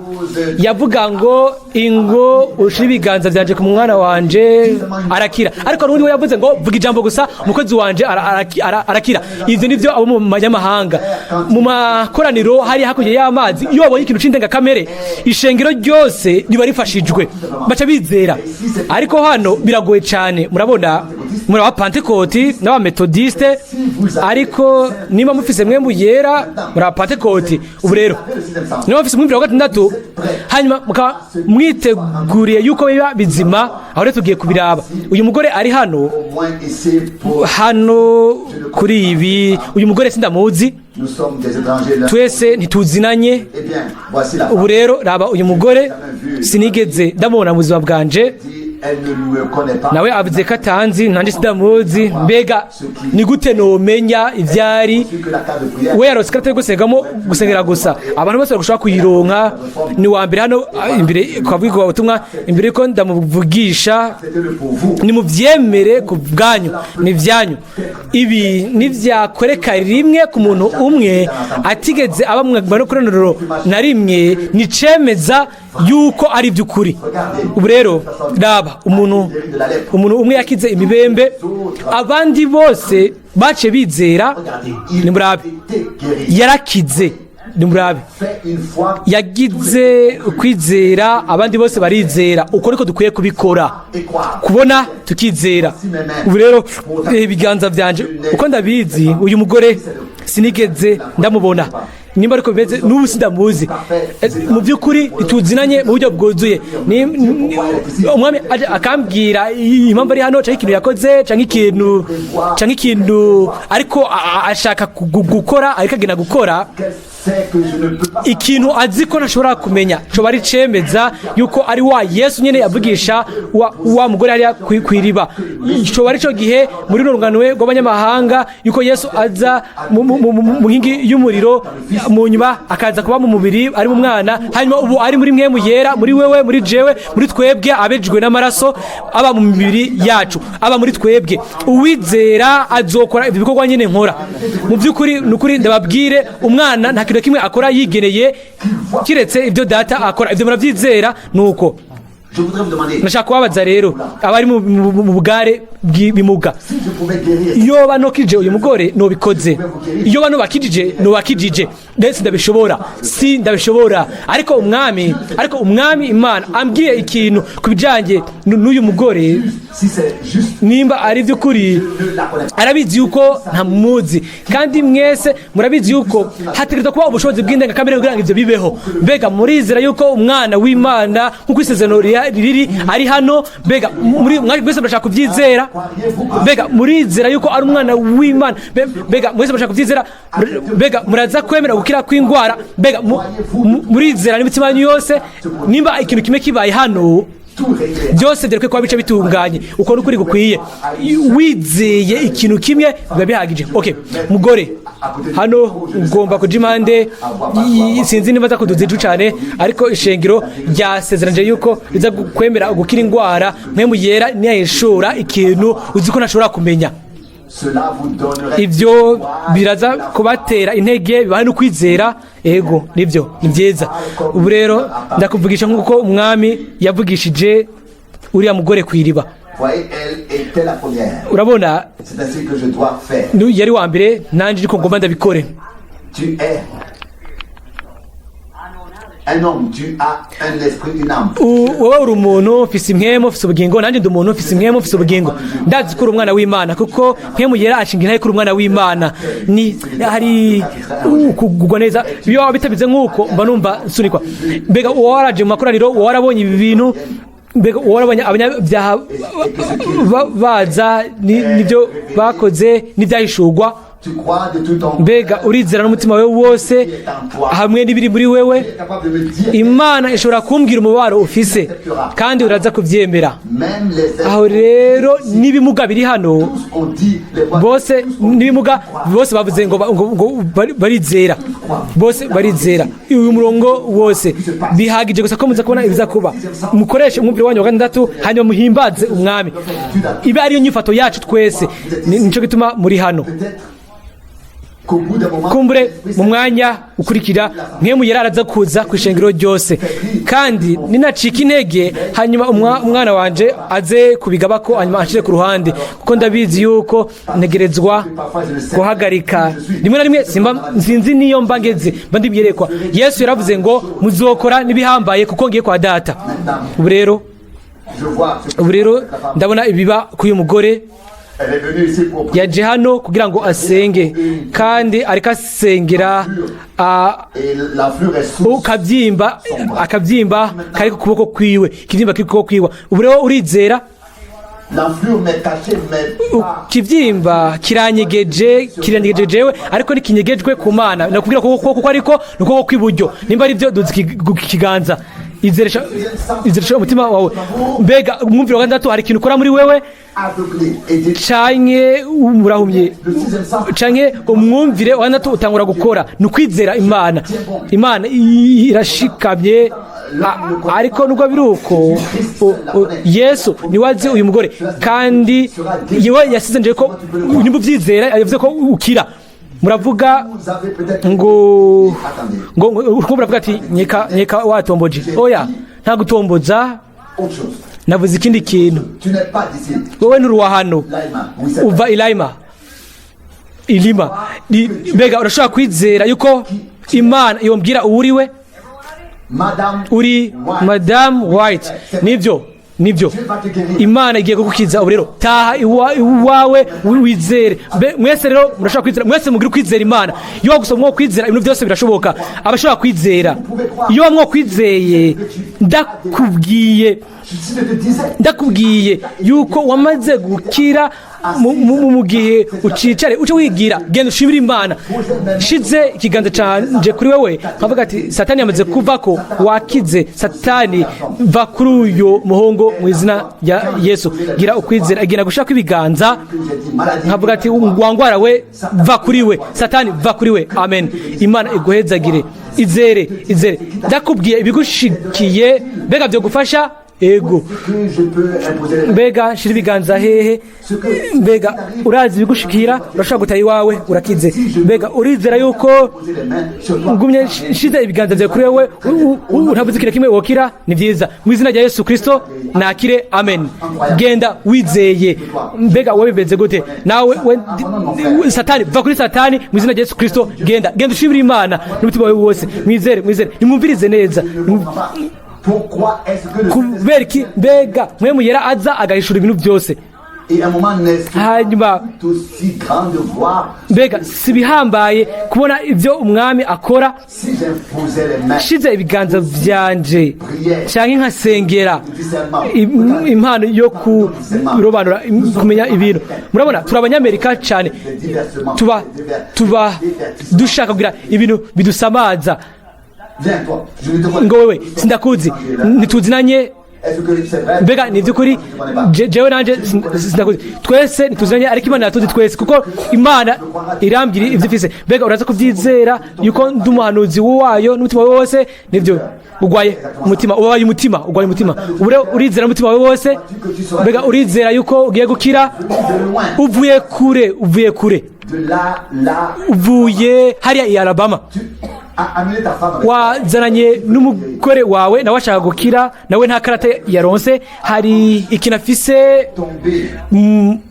yavuga ngo: "Ingo ushire ibiganza byanje ku mwana wanje arakira." Ariko hari undi we yavuze ngo: "Vuga ijambo gusa, umukozi wanje arakira." Ivyo nivyo abo mu manyamahanga mu makoraniro hari hakurya y'amazi, iyo babonye ikintu c'indengakamere, ishengero ryose riba rifashijwe, baca bizera. Ariko hano biragoye cyane. Murabona, muri abapantekoti n'abametodiste, ariko niba mufise mwe yera, muri abapantekoti. Ubu rero niba mufise umwumviro wa gatandatu, hanyuma mukaba mwiteguriye yuko biba bizima, aho rero tugiye kubiraba. Uyu mugore ari hano
Au moins ici pour
hano kuri ibi, uyu mugore sindamuzi.
Nous sommes des étrangers là.
Twese ntituzinanye.
Eh bien, voici la
Ubu rero raba uyu mugore, sinigeze ndamubona mu buzima bwanje.
Dit, elle ne me connaît pas.
Nawe avuze ko atanzi, nanjye sindamuzi. Mbega ni gute nomenya ivyari?
Que la carte de prière.
We yaronse ikarita yo gusengamo, gusengera gusa. Abantu bose bagushobora kuyironka. Ni wa mbere hano imbere kwabwirwa ubutumwa. Imbere yuko ndamuvugisha,
Faites-le pour vous.
nimuvyemere ku bwanyu, ni ibyanyu. Ibi nivyakoreka rimwe ku muntu umwe atigeze aba mu koraniro na rimwe, nicemeza yuko ari iby'ukuri. Ubu rero raba umuntu umwe yakize imibembe, abandi bose bace bizera.
Regardez, il
Nimurabe,
était guéri.
yarakize. Nimurabe,
Fait une fois
yagize kwizera, abandi bose barizera. Uko niko dukwiye kubikora,
et croire.
kubona tukizera. Ubu rero ibiganza byanje, uko ndabizi, uyu mugore sinigeze ndamubona. Nimba ariko bimeze, n'ubu sindamuzi. Mu by'ukuri ntituzinanye mu buryo bwuzuye. Umwami aje akambwira impamvu ari hano, cyangwa ikintu yakoze, cyangwa ikintu ariko ashaka gukora, ariko agenda gukora
Qu'elle sait que je ne peux pas.
ikintu azi ko ntashobora kumenya, coba ari cemeza yuko ari wa Yesu nyene yavugisha wa mugore hariya kw'iriba. Coba ari co gihe muri runo rungano rw'abanyamahanga yuko Yesu aza mu nkingi y'umuriro, mu nyuma akaza kuba mu mubiri ari mu mwana, hanyuma ubu ari muri mwe yera, muri wewe, muri jewe, muri twebwe abejejwe n'amaraso, aba mu mibiri yacu, aba muri twebwe. Uwizera azokora ibyo bikorwa nyene nkora. Mu by'ukuri, ni ukuri ndababwire, umwana nta kintu na kimwe akora yigeneye, kiretse ibyo data akora. Ibyo murabyizera? Nuko
Je voudrais vous demander
ndashaka kubabaza rero abari mu bugare bw'ibimuga:
si je pouvais guérir.
Iyo banokije uyu mugore, nobikoze. Iyo bano bakijije, nobakijije. Ndetse ndabishobora, si ndabishobora, ariko umwami Imana ambwiye ikintu ku bijyanye n'uyu mugore.
Si c'est juste,
Nimba ari by'ukuri,
je ne la connais pas.
arabizi yuko ntamuzi, kandi mwese murabizi yuko hategerezwa kuba ubushobozi bw'indengakamere kugira ngo ibyo bibeho. Mbega murizera yuko umwana w'Imana, nk'uko isezerano riri, ari hano? Mbega mwese murashaka kubyizera? Mbega murizera yuko ari umwana w'Imana? Mbega mwese murashaka kubyizera? Mbega muraza kwemera gukira kw'indwara? Mbega murizera n'imitima yanyu yose? Nimba ikintu kimwe kibaye hano,
Tout réglé.
byose dore ko bice bitunganye. Uko n'ukuri gukwiye, wizeye ikintu kimwe biba bihagije. Okay, mugore hano ugomba kuja impande sinzi niba aza kuduza ijwi cane, ariko ishengero ryasezeranije yuko riza kwemera gukira indwara Mpwemu Yera niyahishura ikintu uzi ko ntashobora kumenya.
Cela vous donnerait
Ibyo biraza kubatera intege, bibahe no kwizera. Ego, nibyo, ni byiza. Ubu rero ndakuvugisha nk'uko umwami yavugishije uriya mugore ku iriba.
Voyez, elle était la première.
Urabona,
C'est ainsi que je dois faire.
Yari wa mbere, nanjye ariko ngomba ndabikore.
Tu es un homme, tu as un esprit, une âme.
Wowe uri umuntu, ufise impwemu, ufise ubugingo. Nanjye ndi umuntu, ufise impwemu, ufise ubugingo. Ndazi ko uri umwana w'Imana, kuko Mpwemu Yera ashinga intahe ko uri umwana w'Imana. Ni hari kugugwa neza. Iyo waba bitabize nk'uko mba numva nsunikwa. Mbega uba waraje mu makoraniro, uba warabonye ibi bintu, mbega uba warabonye abanyabyaha baza nibyo bakoze n'ibyahishurwa?
Tu crois de tout ton
Mbega urizera n'umutima wawe wose hamwe n'ibiri muri wewe?
Tu es capable de me dire
Imana ishobora kumbwira umubabaro ufise, kandi uraza kubyemera?
Même les
Aho rero n'ibimuga biri hano,
tous ont dit les voix.
bose n'ibimuga bose bavuze ngo barizera, bose barizera. Uyu murongo wose bihagije gusa ko muza kubona ibiza kuba. Mukoreshe umwumvire wanyu wa gatandatu, hanyuma muhimbaze umwami. Ibe ariyo nyifato yacu twese. Nico gituma muri hano.
Peut-être qu'au bout d'un moment,
Kumbure mu mwanya ukurikira Mpwemu Yera araza kuza ku ishengero ryose, kandi ninacika intege, hanyuma umwana wanje aze kubigabako, hanyuma anshire ku ruhande, kuko ndabizi yuko ntegerezwa guhagarika. Rimwe na rimwe simba sinzi niyo mba ngeze, mba ndibyerekwa. Yesu yaravuze ngo muzokora n'ibihambaye kuko ngiye kwa Data. Ubu rero,
je vois ce
ubu rero ndabona ibiba kuri uyu mugore.
Elle est venue ici pour prier.
Yaje hano kugira ngo asenge, kandi ariko asengera
Et l'enflure est sous.
Akabyimba kari ku kuboko kwiwe, ikibyimba kiri ku kuboko kwiwe. Ubu rero urizera?
L'enflure m'est cachée, mais pas.
Ikibyimba kiranyegeje, kiranyegeje jewe, ariko ntikinyegejwe ku Mana. Nakubwira ko kuko ariko ni ukuboko kw'iburyo. Nimba ari byo, duza ikiganza. Izeresha umutima wawe. Mbega umwumviro wa gatandatu hari ikintu ukora muri wewe?
Aveuglé et dit
Canke murahumye?
le sixième sens.
Canke umwumvire wa gatandatu utangura gukora, ni ukwizera Imana. Imana irashikamye. Ariko nubwo biri uko, Yesu niwe azi uyu mugore, kandi yewe yasize nje ko nimba ubyizera, yavuze ko ukira. Muravuga
Vous avez peut-être.
ngo
Attendez.
ngo muravuga ati nyeka nyeka watomboje. Oya, nta gutomboza.
Autre chose.
Navuze ikindi kintu.
Tu n'es pas d'ici.
Wowe nturuwa hano.
Lima. Oui, c'est
Uva Ilayima, Ilima. Mbega urashobora kwizera yuko Imana yombwira uwuriwe?
Madame.
Uri Madamu White. Nibyo, nibyo.
Dieu va te guérir.
Imana igiye kugukiza. Ubu rero taha iwawe wizere. Mwese rero murashobora kwizera, mwese mugire ukwizera Imana. Iyo gusa mwo kwizera, ibintu byose birashoboka. Abashobora kwizera, iyo mwo kwizeye, ndakubwiye,
Si je te disais.
ndakubwiye yuko wamaze gukira mu gihe ucicare uce wigira, genda ushimire Imana. Shize ikiganza canje kuri wewe, nkavuga ati Satani yamaze kuva ko wakize. Satani, va kuri uyu muhungu mu izina rya Yesu. Gira ukwizera. Genda gushaka ibiganza,
J'ai dit maladie.
nkavuga ati wangwara we, va kuri we. Satani, va kuri we. Amen. Imana iguhezagire. Izere, izere. Ndakubwiye ibigushikiye, mbega byogufasha? Ego.
Que je peux imposer les mains.
Mbega shira ibiganza hehe? Mbega urazi ibigushikira? Urashobora gutaha iwawe, urakize. Mbega urizera yuko
Poser les mains sur toi.
ngumye nshize ibiganza byawe kuri wewe, ntavuze ikintu kimwe, wokira? Ni byiza. Mu izina rya Yesu Kristo nakire. Amen. Genda wizeye. Mbega wowe bimeze gute nawe? Satani, va kuri Satani mu izina rya Yesu Kristo. Genda, genda ushimire Imana n'umutima wawe wose. Mwizere, mwizere. Nimwumvirize neza.
Pourquoi est-ce que le
Kubera iki mbega Mpwemu Yera aza agahishura ibintu byose?
Et à un moment, n'est-ce pas
Hanyuma
aussi grand de voir
mbega si bihambaye kubona ibyo Umwami akora?
si j'imposais les mains,
Shize ibiganza byanje cyangwa nkasengera impano yo kurobanura, kumenya ibintu. Murabona, turi Abanyamerika cyane,
des diversements,
tuba
des
tuba
divertissements.
dushaka kugira ibintu bidusamaza.
Viens, toi, je ne te connais
Ngo wewe, sindakuzi, ntituzinanye.
Est-ce que c'est vrai?
Mbega ni iby'ukuri?
Je ne connais pas.
Jewe nanje sindakuzi, twese ntituzinanye, ariko Imana iratuzi twese, kuko Imana irambwira ibyo ifise. Mbega uraza kubyizera yuko ndi umuhanuzi wayo n'umutima wawe wose? Nibyo, ugwaye umutima, ubaye umutima, ugwaye umutima. Ubu rero urizera n'umutima wawe wose? Mbega urizera yuko ugiye gukira?
De loin,
Uvuye kure, uvuye kure.
de là, là,
Uvuye hariya i Alabama.
tu as amené ta femme avec
Wazananye n'umugore wawe, nawe ashaka gukira, nawe nta karata yaronse. Hari ikintu afise.
Tombé.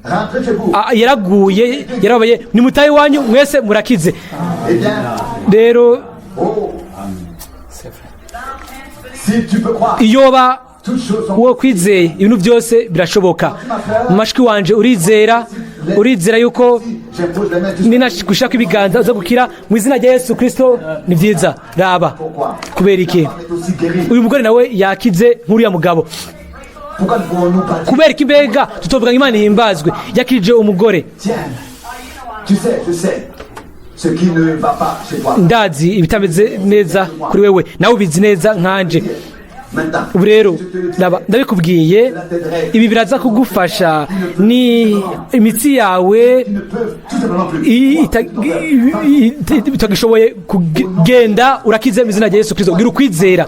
Rentrez chez vous.
Ah, yaraguye, yarabaye. Nimutahe iwanyu, mwese murakize.
Eh bien,
Rero
oh, si tu peux croire,
iyoba
toutes choses sont
uwo kwizeye, ibintu byose birashoboka. Mushiki wanje, urizera? Urizera yuko
J'impose les mains, tu
ninagushaka ibiganza uza gukira mu izina rya Yesu Kristo? Ni byiza. Raba, kubera iki?
est aussi guéri.
Uyu mugore nawe yakize nk'uriya mugabo.
Pourquoi ne pouvons-nous pas dire,
Kubera iki mbega tutovuga ngo Imana ihimbazwe, yakirije umugore?
Tiens, tu sais, je sais ce qui ne va pas chez toi.
Ndazi ibitameze neza kuri wewe, nawe ubizi neza nkanje.
Maintenant,
Ubu rero ndabikubwiye, ibi biraza kugufasha. Ni imitsi yawe
ils ne peuvent tout simplement plus.
itagishoboye kugenda. Urakize mu izina rya Yesu Kirisito. Gira ukwizera,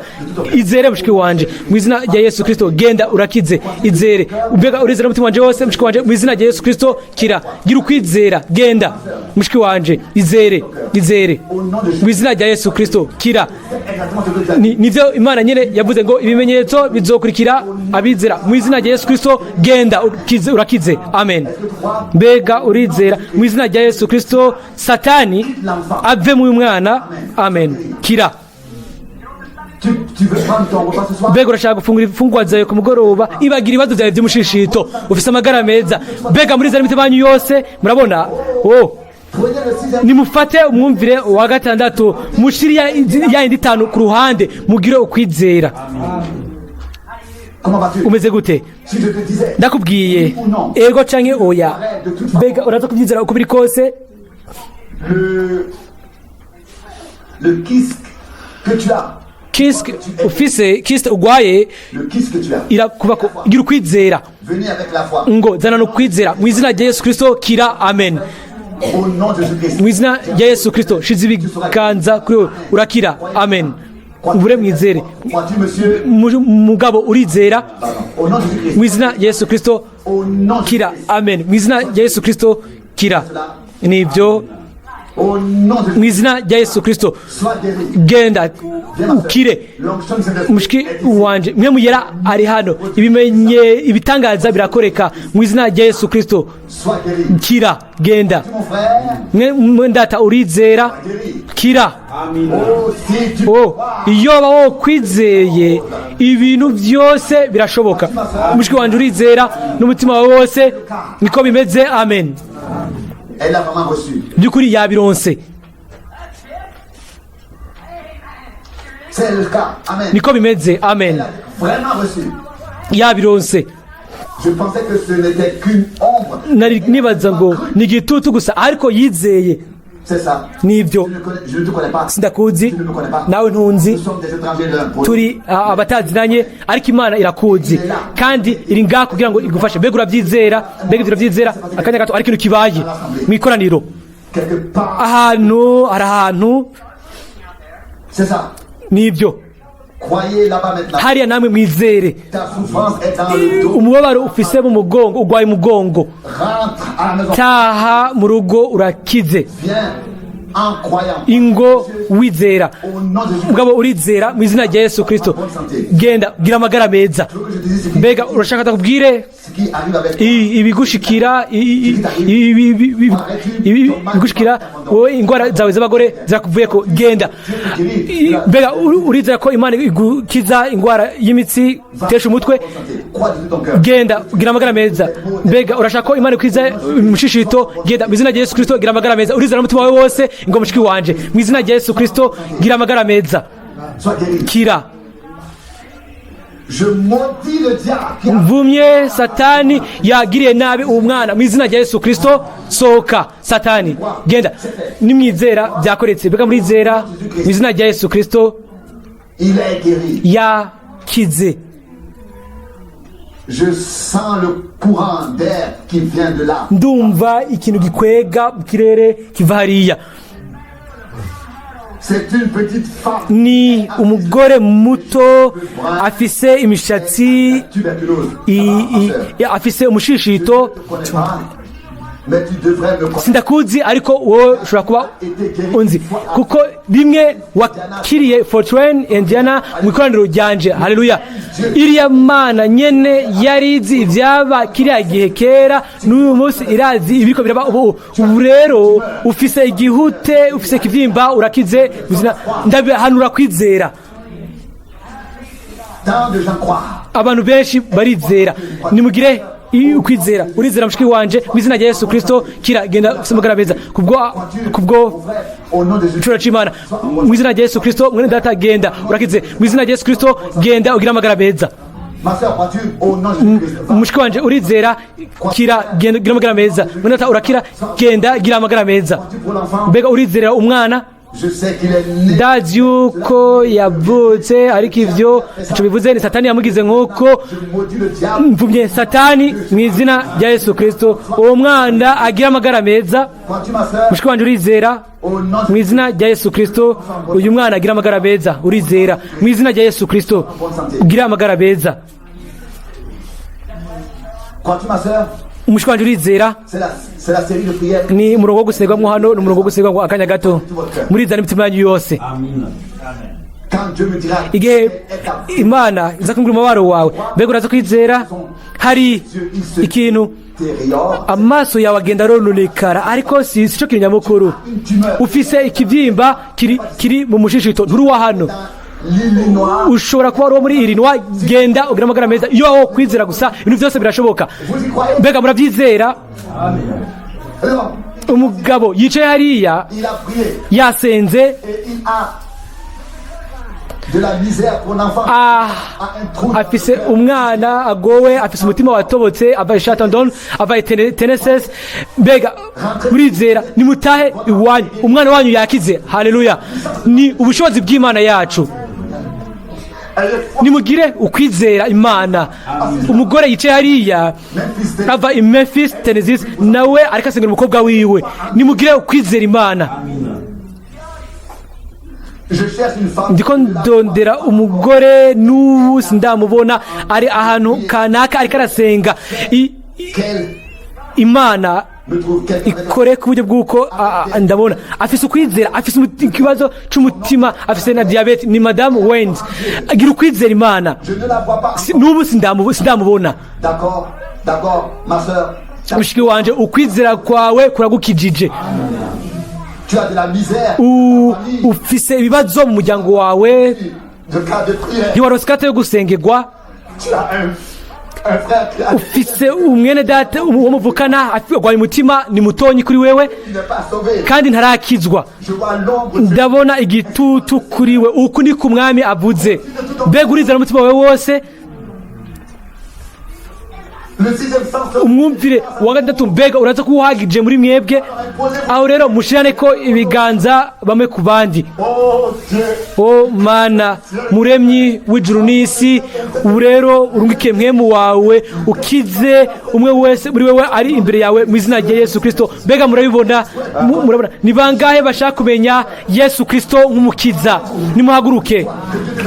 izere mushiki wanje, mu izina rya Yesu Kirisito. Genda, urakize, izere. Mbega urizera umutima wanje wose? Mushiki wanje, mu izina rya Yesu Kirisito, kira. Gira ukwizera, genda mushiki wanje, izere, izere. Mu izina rya Yesu Kirisito, kira.
Exactement ce que tu as dit.
Nivyo Imana nyene yavuze ngo ibimenyetso bizokurikira abizera. Mu izina rya Yesu Kristo, genda, ukize, urakize. Amen. Mbega urizera? Mu izina rya Yesu Kristo, Satani ave mu mwana. Amen, kira.
Tu veux prendre ton repas ce soir?
Mbega urashaka gufungura imfungwa zawe ku mugoroba? Ibagira ibibazo byawe by'umushishito, ufise amagara meza. Mbega murizera imitima yanyu yose? Murabona, oh.
Prenez le sixième.
Nimufate umwumvire wa gatandatu, mushire ya yindi itanu ku ruhande, mugire ukwizera.
Comment vas-tu?
Umeze gute?
Si je te disais,
Ndakubwiye ego canke oya, mbega uraza kubyizera uko biri kose?
Le kyste que tu as,
Kyste ufise, kyste ugwaye,
le kyste que tu as,
irakubako. Gira ukwizera.
Venez avec la foi.
Ngo zana no kwizera. Mu izina rya Yesu Kristo, kira. Amen.
Au nom de Jésus-Christ.
Mu izina rya Yesu Kristo, shize ibiganza kuri wowe, urakira. Amen. Ubure mwizere.
Crois-tu, monsieur?
Mugabo, urizera?
Pardon. Au nom de Jésus-Christ.
Mu izina rya Yesu Kristo,
Au nom de
kira.
Jésus-Christ.
Amen. Mu izina rya Yesu Kristo, kira. Nibyo.
Au nom de
Mu
Jésus.
izina rya Yesu Kristo,
Sois guéri.
genda
Viens, ma sœur.
ukire.
L'onction du Saint-Esprit
Mushiki
est ici.
wanje, Mpwemu Yera ari hano. Ibimenye ibitangaza birakoreka mu izina rya Yesu Kristo.
Sois guéri.
Kira, genda.
Mon frère,
Mwe ndata, urizera?
Guéri.
Kira.
Oh, si tu
Oh,
crois.
iyo wo kwizeye, ibintu byose birashoboka. Mushiki wanje, urizera n'umutima wawe wose? Niko bimeze. Amen.
Elle a vraiment reçu.
By'ukuri yabironse.
C'est le cas. Amen.
Niko bimeze. Amen.
Elle a vraiment reçu.
Yabironse.
Je pensais que ce n'était qu'une ombre.
Nari nibaza ngo ni igitutu gusa, ariko yizeye.
C'est ça.
Nibyo.
Je ne te connais pas.
Sindakuzi,
Tu ne me connais pas.
nawe ntunzi.
Nous sommes des étrangers l'un pour l'autre.
Turi abatazinanye, ariko Imana irakuzi kandi iri ngaha kugira ngo igufashe. Mbega urabyizera? Mbega ibyo urabyizera? Akanya gato, ariko ikintu kibaye mu ikoraniro.
Quelque part.
Ahantu hari ahantu.
C'est ça.
Nibyo.
Croyez là-bas maintenant.
Hariya namwe mwizere.
Ta souffrance est dans le dos.
Umubabaro ufise mu mugongo, ugwaye umugongo.
Rentre à la maison.
Taha mu rugo, urakize.
Viens en croyant.
Ingo wizera.
Au nom de Jésus.
Mugabo, urizera? Mu izina rya Yesu Kristo, genda, gira amagara meza.
Je veux que je te dise ce qui,
Mbega urashaka ndakubwire
ce qui arrive avec toi.
Ibigushikira ibigushikira wowe, ingwara zawe z'abagore zirakuvuyeko. Genda. Mbega urizera ko Imana igukiza ingwara y'imitsi itesha umutwe?
Crois de tout ton cœur.
Genda gira amagara meza. Mbega urashaka ko Imana ikwiza umushishito? Genda mu izina rya Yesu Kristo, gira amagara meza. Urizera n'umutima wawe wose? Ngo mushiki wanje, mu izina rya Yesu Kristo, gira amagara meza.
Sois guéri.
Kira.
Je maudis le diable qui a
Mvumye Satani yagiriye nabi uwo mwana. Mu izina rya Yesu Kristo, sohoka Satani, genda. Nimwizera, byakoretse. Mbega murizera? Mu izina rya Yesu Kristo.
Il est guéri.
Yakize.
Je sens le courant d'air qui vient de là.
Ndumva ikintu gikwega mu kirere kiva hariya.
C'est une petite femme.
Ni umugore muto afise imishatsi
Tuberculose.
Afise umushishito.
Je ne te connais pas, mais tu devrais me connaître.
Sindakuzi, ariko wowe ushobora kuba unzi, kuko rimwe wakiriye Fort Wayne, Indiana, mu ikoraniro ryanje. Haleluya! Iriya Mana nyene yari izi ivyaba kiriya gihe kera, n'uyu munsi irazi ibiriko biraba ubu. Ubu rero ufise igihute, ufise ikivyimba, urakize. Ndabihanura kwizera.
Tant de gens croient.
Abantu benshi barizera. Nimugire ukwizera. Urizera, mushiki wanje? Mu izina rya Yesu Kristo, kira, genda ufise amagara meza kubwo
Au nom de Jésus.
icura c'Imana. Mu izina rya Yesu Kristo, mwene data, genda urakize. Mu izina rya Yesu Kristo, genda ugire amagara meza.
Ma soeur, crois-tu au nom de Jésus-Christ? Va.
Mushiki wanje, urizera? Kira, genda ugire amagara meza. Mwene data, urakira, genda gira amagara meza.
Crois-tu pour l'enfant?
Mbega urizera umwana?
Je sais qu'il est né.
Ndazi yuko yavutse, ariko ivyo ntaco bivuze, ni Satani yamugize nk'uko.
Je maudis le diable.
Mvumye Satani mu izina rya Yesu Kristo, uwo mwana agira amagara meza.
Crois-tu, ma soeur?
Mushiki wanje, urizera?
Au nom de
Mu izina rya Yesu Kristo, uyu mwana agira amagara meza. Urizera? Mu izina rya Yesu Kristo, ugira amagara meza.
Crois-tu, ma soeur?
Umushiki wanje, urizera?
C'est la série de prières.
Ni umurongo wo gusengerwamwo hano, ni umurongo wo gusengerwamwo. Akanya gato, murizera n'imitima yanyu yose.
Quand Dieu me dira
Igihe Imana iza kumbwira umubabaro wawe, mbega uraza kwizera? Hari ikintu,
détériore,
amaso yawe agenda arononekara, ariko si cyo kintu nyamukuru. Ufise ikibyimba kiri mu mushishito. Nturi uwa hano.
l'Illinois,
Ushobora kuba uri uwo muri Illinois. Genda ugira amagara meza. Iyo wowe kwizera gusa, ibintu byose birashoboka.
Vous y croyez?
Mbega murabyizera?
L'homme,
Umugabo yicaye hariya,
il a prié
yasenze.
Et il a de la misère pour l'enfant.
Ah,
A un trou dans
afise
le cœur.
Umwana agowe, afise umutima watobotse, ava i Chattanooga, ava i Tennessee. Mbega murizera? Nimutahe iwanyu, umwana wanyu yakize. Haleluya! Ni ubushobozi bw'Imana yacu.
Elle est forte.
Nimugire ukwizera Imana. Umugore yicaye hariya,
Memphis,
ava i Memphis, Tennessee, nawe ariko asengera umukobwa wiwe. Nimugire ukwizera Imana.
Je cherche une femme.
Ndiko ndondera umugore, n'ubu sindamubona, ari ahantu kanaka ariko arasenga.
Qu'elle
Imana
me trouve quelqu'un avec
ikore ku buryo bw'uko ndabona afise ukwizera, afise ikibazo c'umutima, afise na diyabete. Ni Madamu Waynes. Agira ukwizera Imana.
Je ne la vois pas.
N'ubu sindamubona.
D'accord, d'accord, ma soeur.
Mushiki wanje, ukwizera kwawe kuragukijije.
Tu as de la misère.
Ufise ibibazo mu muryango wawe.
De cas de prière.
Ntiwaronse ikarata yo gusengerwa.
Tu as un frère qui a
Ufise umwene data uwo muvukana arwaye umutima, ni mutonyi kuri wewe.
qui n'est pas sauvé.
Kandi ntarakizwa.
Je vois l'ombre.
Ndabona igitutu kuri we. Uku ni ku Mwami avuze. Mbega urizera umutima wawe wose?
Le sixième sens.
Umwumvire wa gatandatu, mbega uraza kuba uhagije muri mwebwe? Aho rero mushirane ko ibiganza bamwe ku bandi.
Oh Dieu,
O Mana muremyi w'ijuru n'isi, ubu rero urungikiye mpwemu wawe, ukize umwe wese muri wewe ari imbere yawe mu izina rya Yesu Kristo. Mbega murabibona? Murabona? Ni bangahe bashaka kumenya Yesu Kristo nk'umukiza? Nimuhaguruke.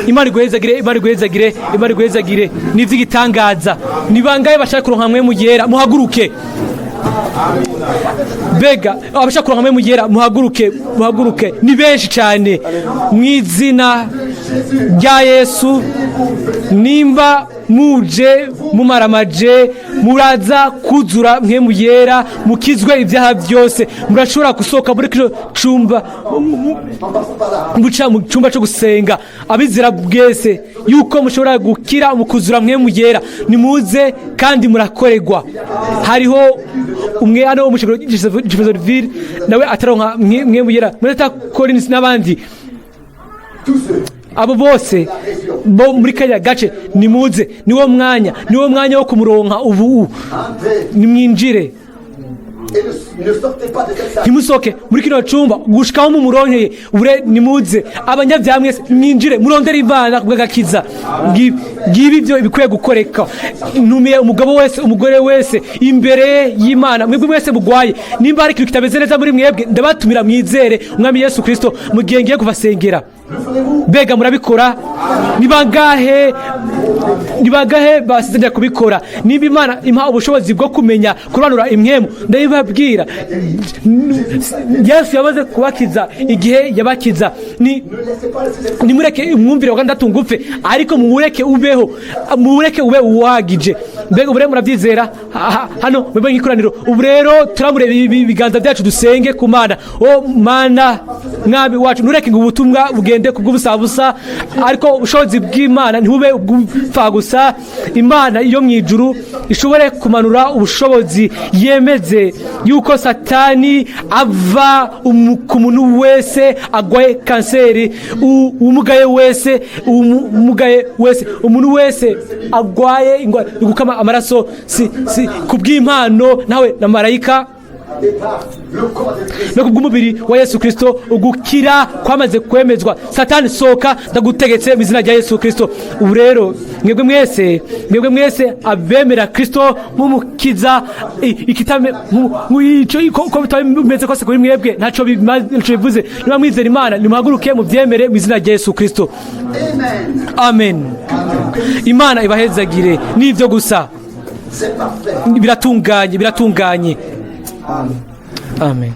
Imana iguhezagire, Imana iguhezagire, Imana iguhezagire. Ni iby'igitangaza. Ni bangahe bashaka kuronka Mpwemu Yera? Muhaguruke. Mbega abashaka kuronka Mpwemu Yera, muhaguruke, muhaguruke. Ni benshi cyane. Mu izina rya Yesu, nimba muje mumaramaje. Muraza kuzura Mpwemu Yera, mukizwe ibyaha byose. Murashobora gusohoka muri kino cumba,
En passant par là.
muca mu cyumba cyo gusenga. Abizera bwese yuko mushobora gukira mukuzura Mpwemu Yera, nimuze kandi murakoregwa. Hariho umwe hano wo mu shengero Jeffersonville nawe ataronka Mpwemu Yera, muri Collins n'abandi.
Tous ceux
Abo bose bo muri kariya gace, nimuze, niwo mwanya, niwo mwanya wo kumuronka ubu.
Entrez
Nimwinjire.
et ne sortez pas de cette salle.
Ntimusohoke muri kino cumba gushikaho mumuronkeye ubure. Nimuze, abanyabyaha mwese, mwinjire murondere Imana kubw'agakiza. Ngibi ibyo bikwiye gukoreka. Ntumiye umugabo wese, umugore wese imbere y'Imana. Mwebwe mwese mugwaye, nimba hari ikintu kitameze neza muri mwebwe, ndabatumira mwizere Umwami Yesu Kristo mu gihe ngiye kubasengera.
Le ferez-vous?
Mbega murabikora? Ni bangahe, ni bangahe basezeranya kubikora? Niba Imana impa ubushobozi bwo kumenya kurobanura impwemu, ndabibabwira, Yesu yamaze kubakiza igihe yabakiza. Ni
Ne laissez pas le Saint-Esprit.
Nimureke umwumvire wa gatandatu ngufe, ariko muwureke ubeho, muwureke ube uwagije. Mbega ubu rero murabyizera? Hano mwebwe nk'ikoraniro, ubu rero turamure ibiganza byacu, dusenge ku Mana. O Mana, Mwami wacu, ntureke ngo ubutumwa bugende ku bw'ubusabusa, ariko ubushobozi bw'Imana ntibube ubw'upfa gusa. Imana yo mu ijuru ishobore kumanura ubushobozi, yemeze yuko Satani ava ku muntu wese agwaye kanseri, umugaye wese, umugaye wese, umuntu wese agwaye ingwara yo gukama amaraso, si ku bw'impano nawe na marayika
Et par le corps de Christ.
no ku bw'umubiri wa Yesu Kristo, ugukira kwamaze kwemezwa. Satani, sohoka, ndagutegetse mu izina rya Yesu Kristo. Ubu rero mwebwe mwese, mwebwe mwese abemera Kristo nk'umukiza, ikitame ico uko bitaba bimeze kose kuri mwebwe, ntaco bivuze. Niba mwizera Imana, nimuhaguruke mubyemere mu izina rya Yesu Kristo.
Amen.
Amen. Imana ibahezagire. Nivyo gusa.
C'est parfait.
Biratunganye, biratunganye. Amen.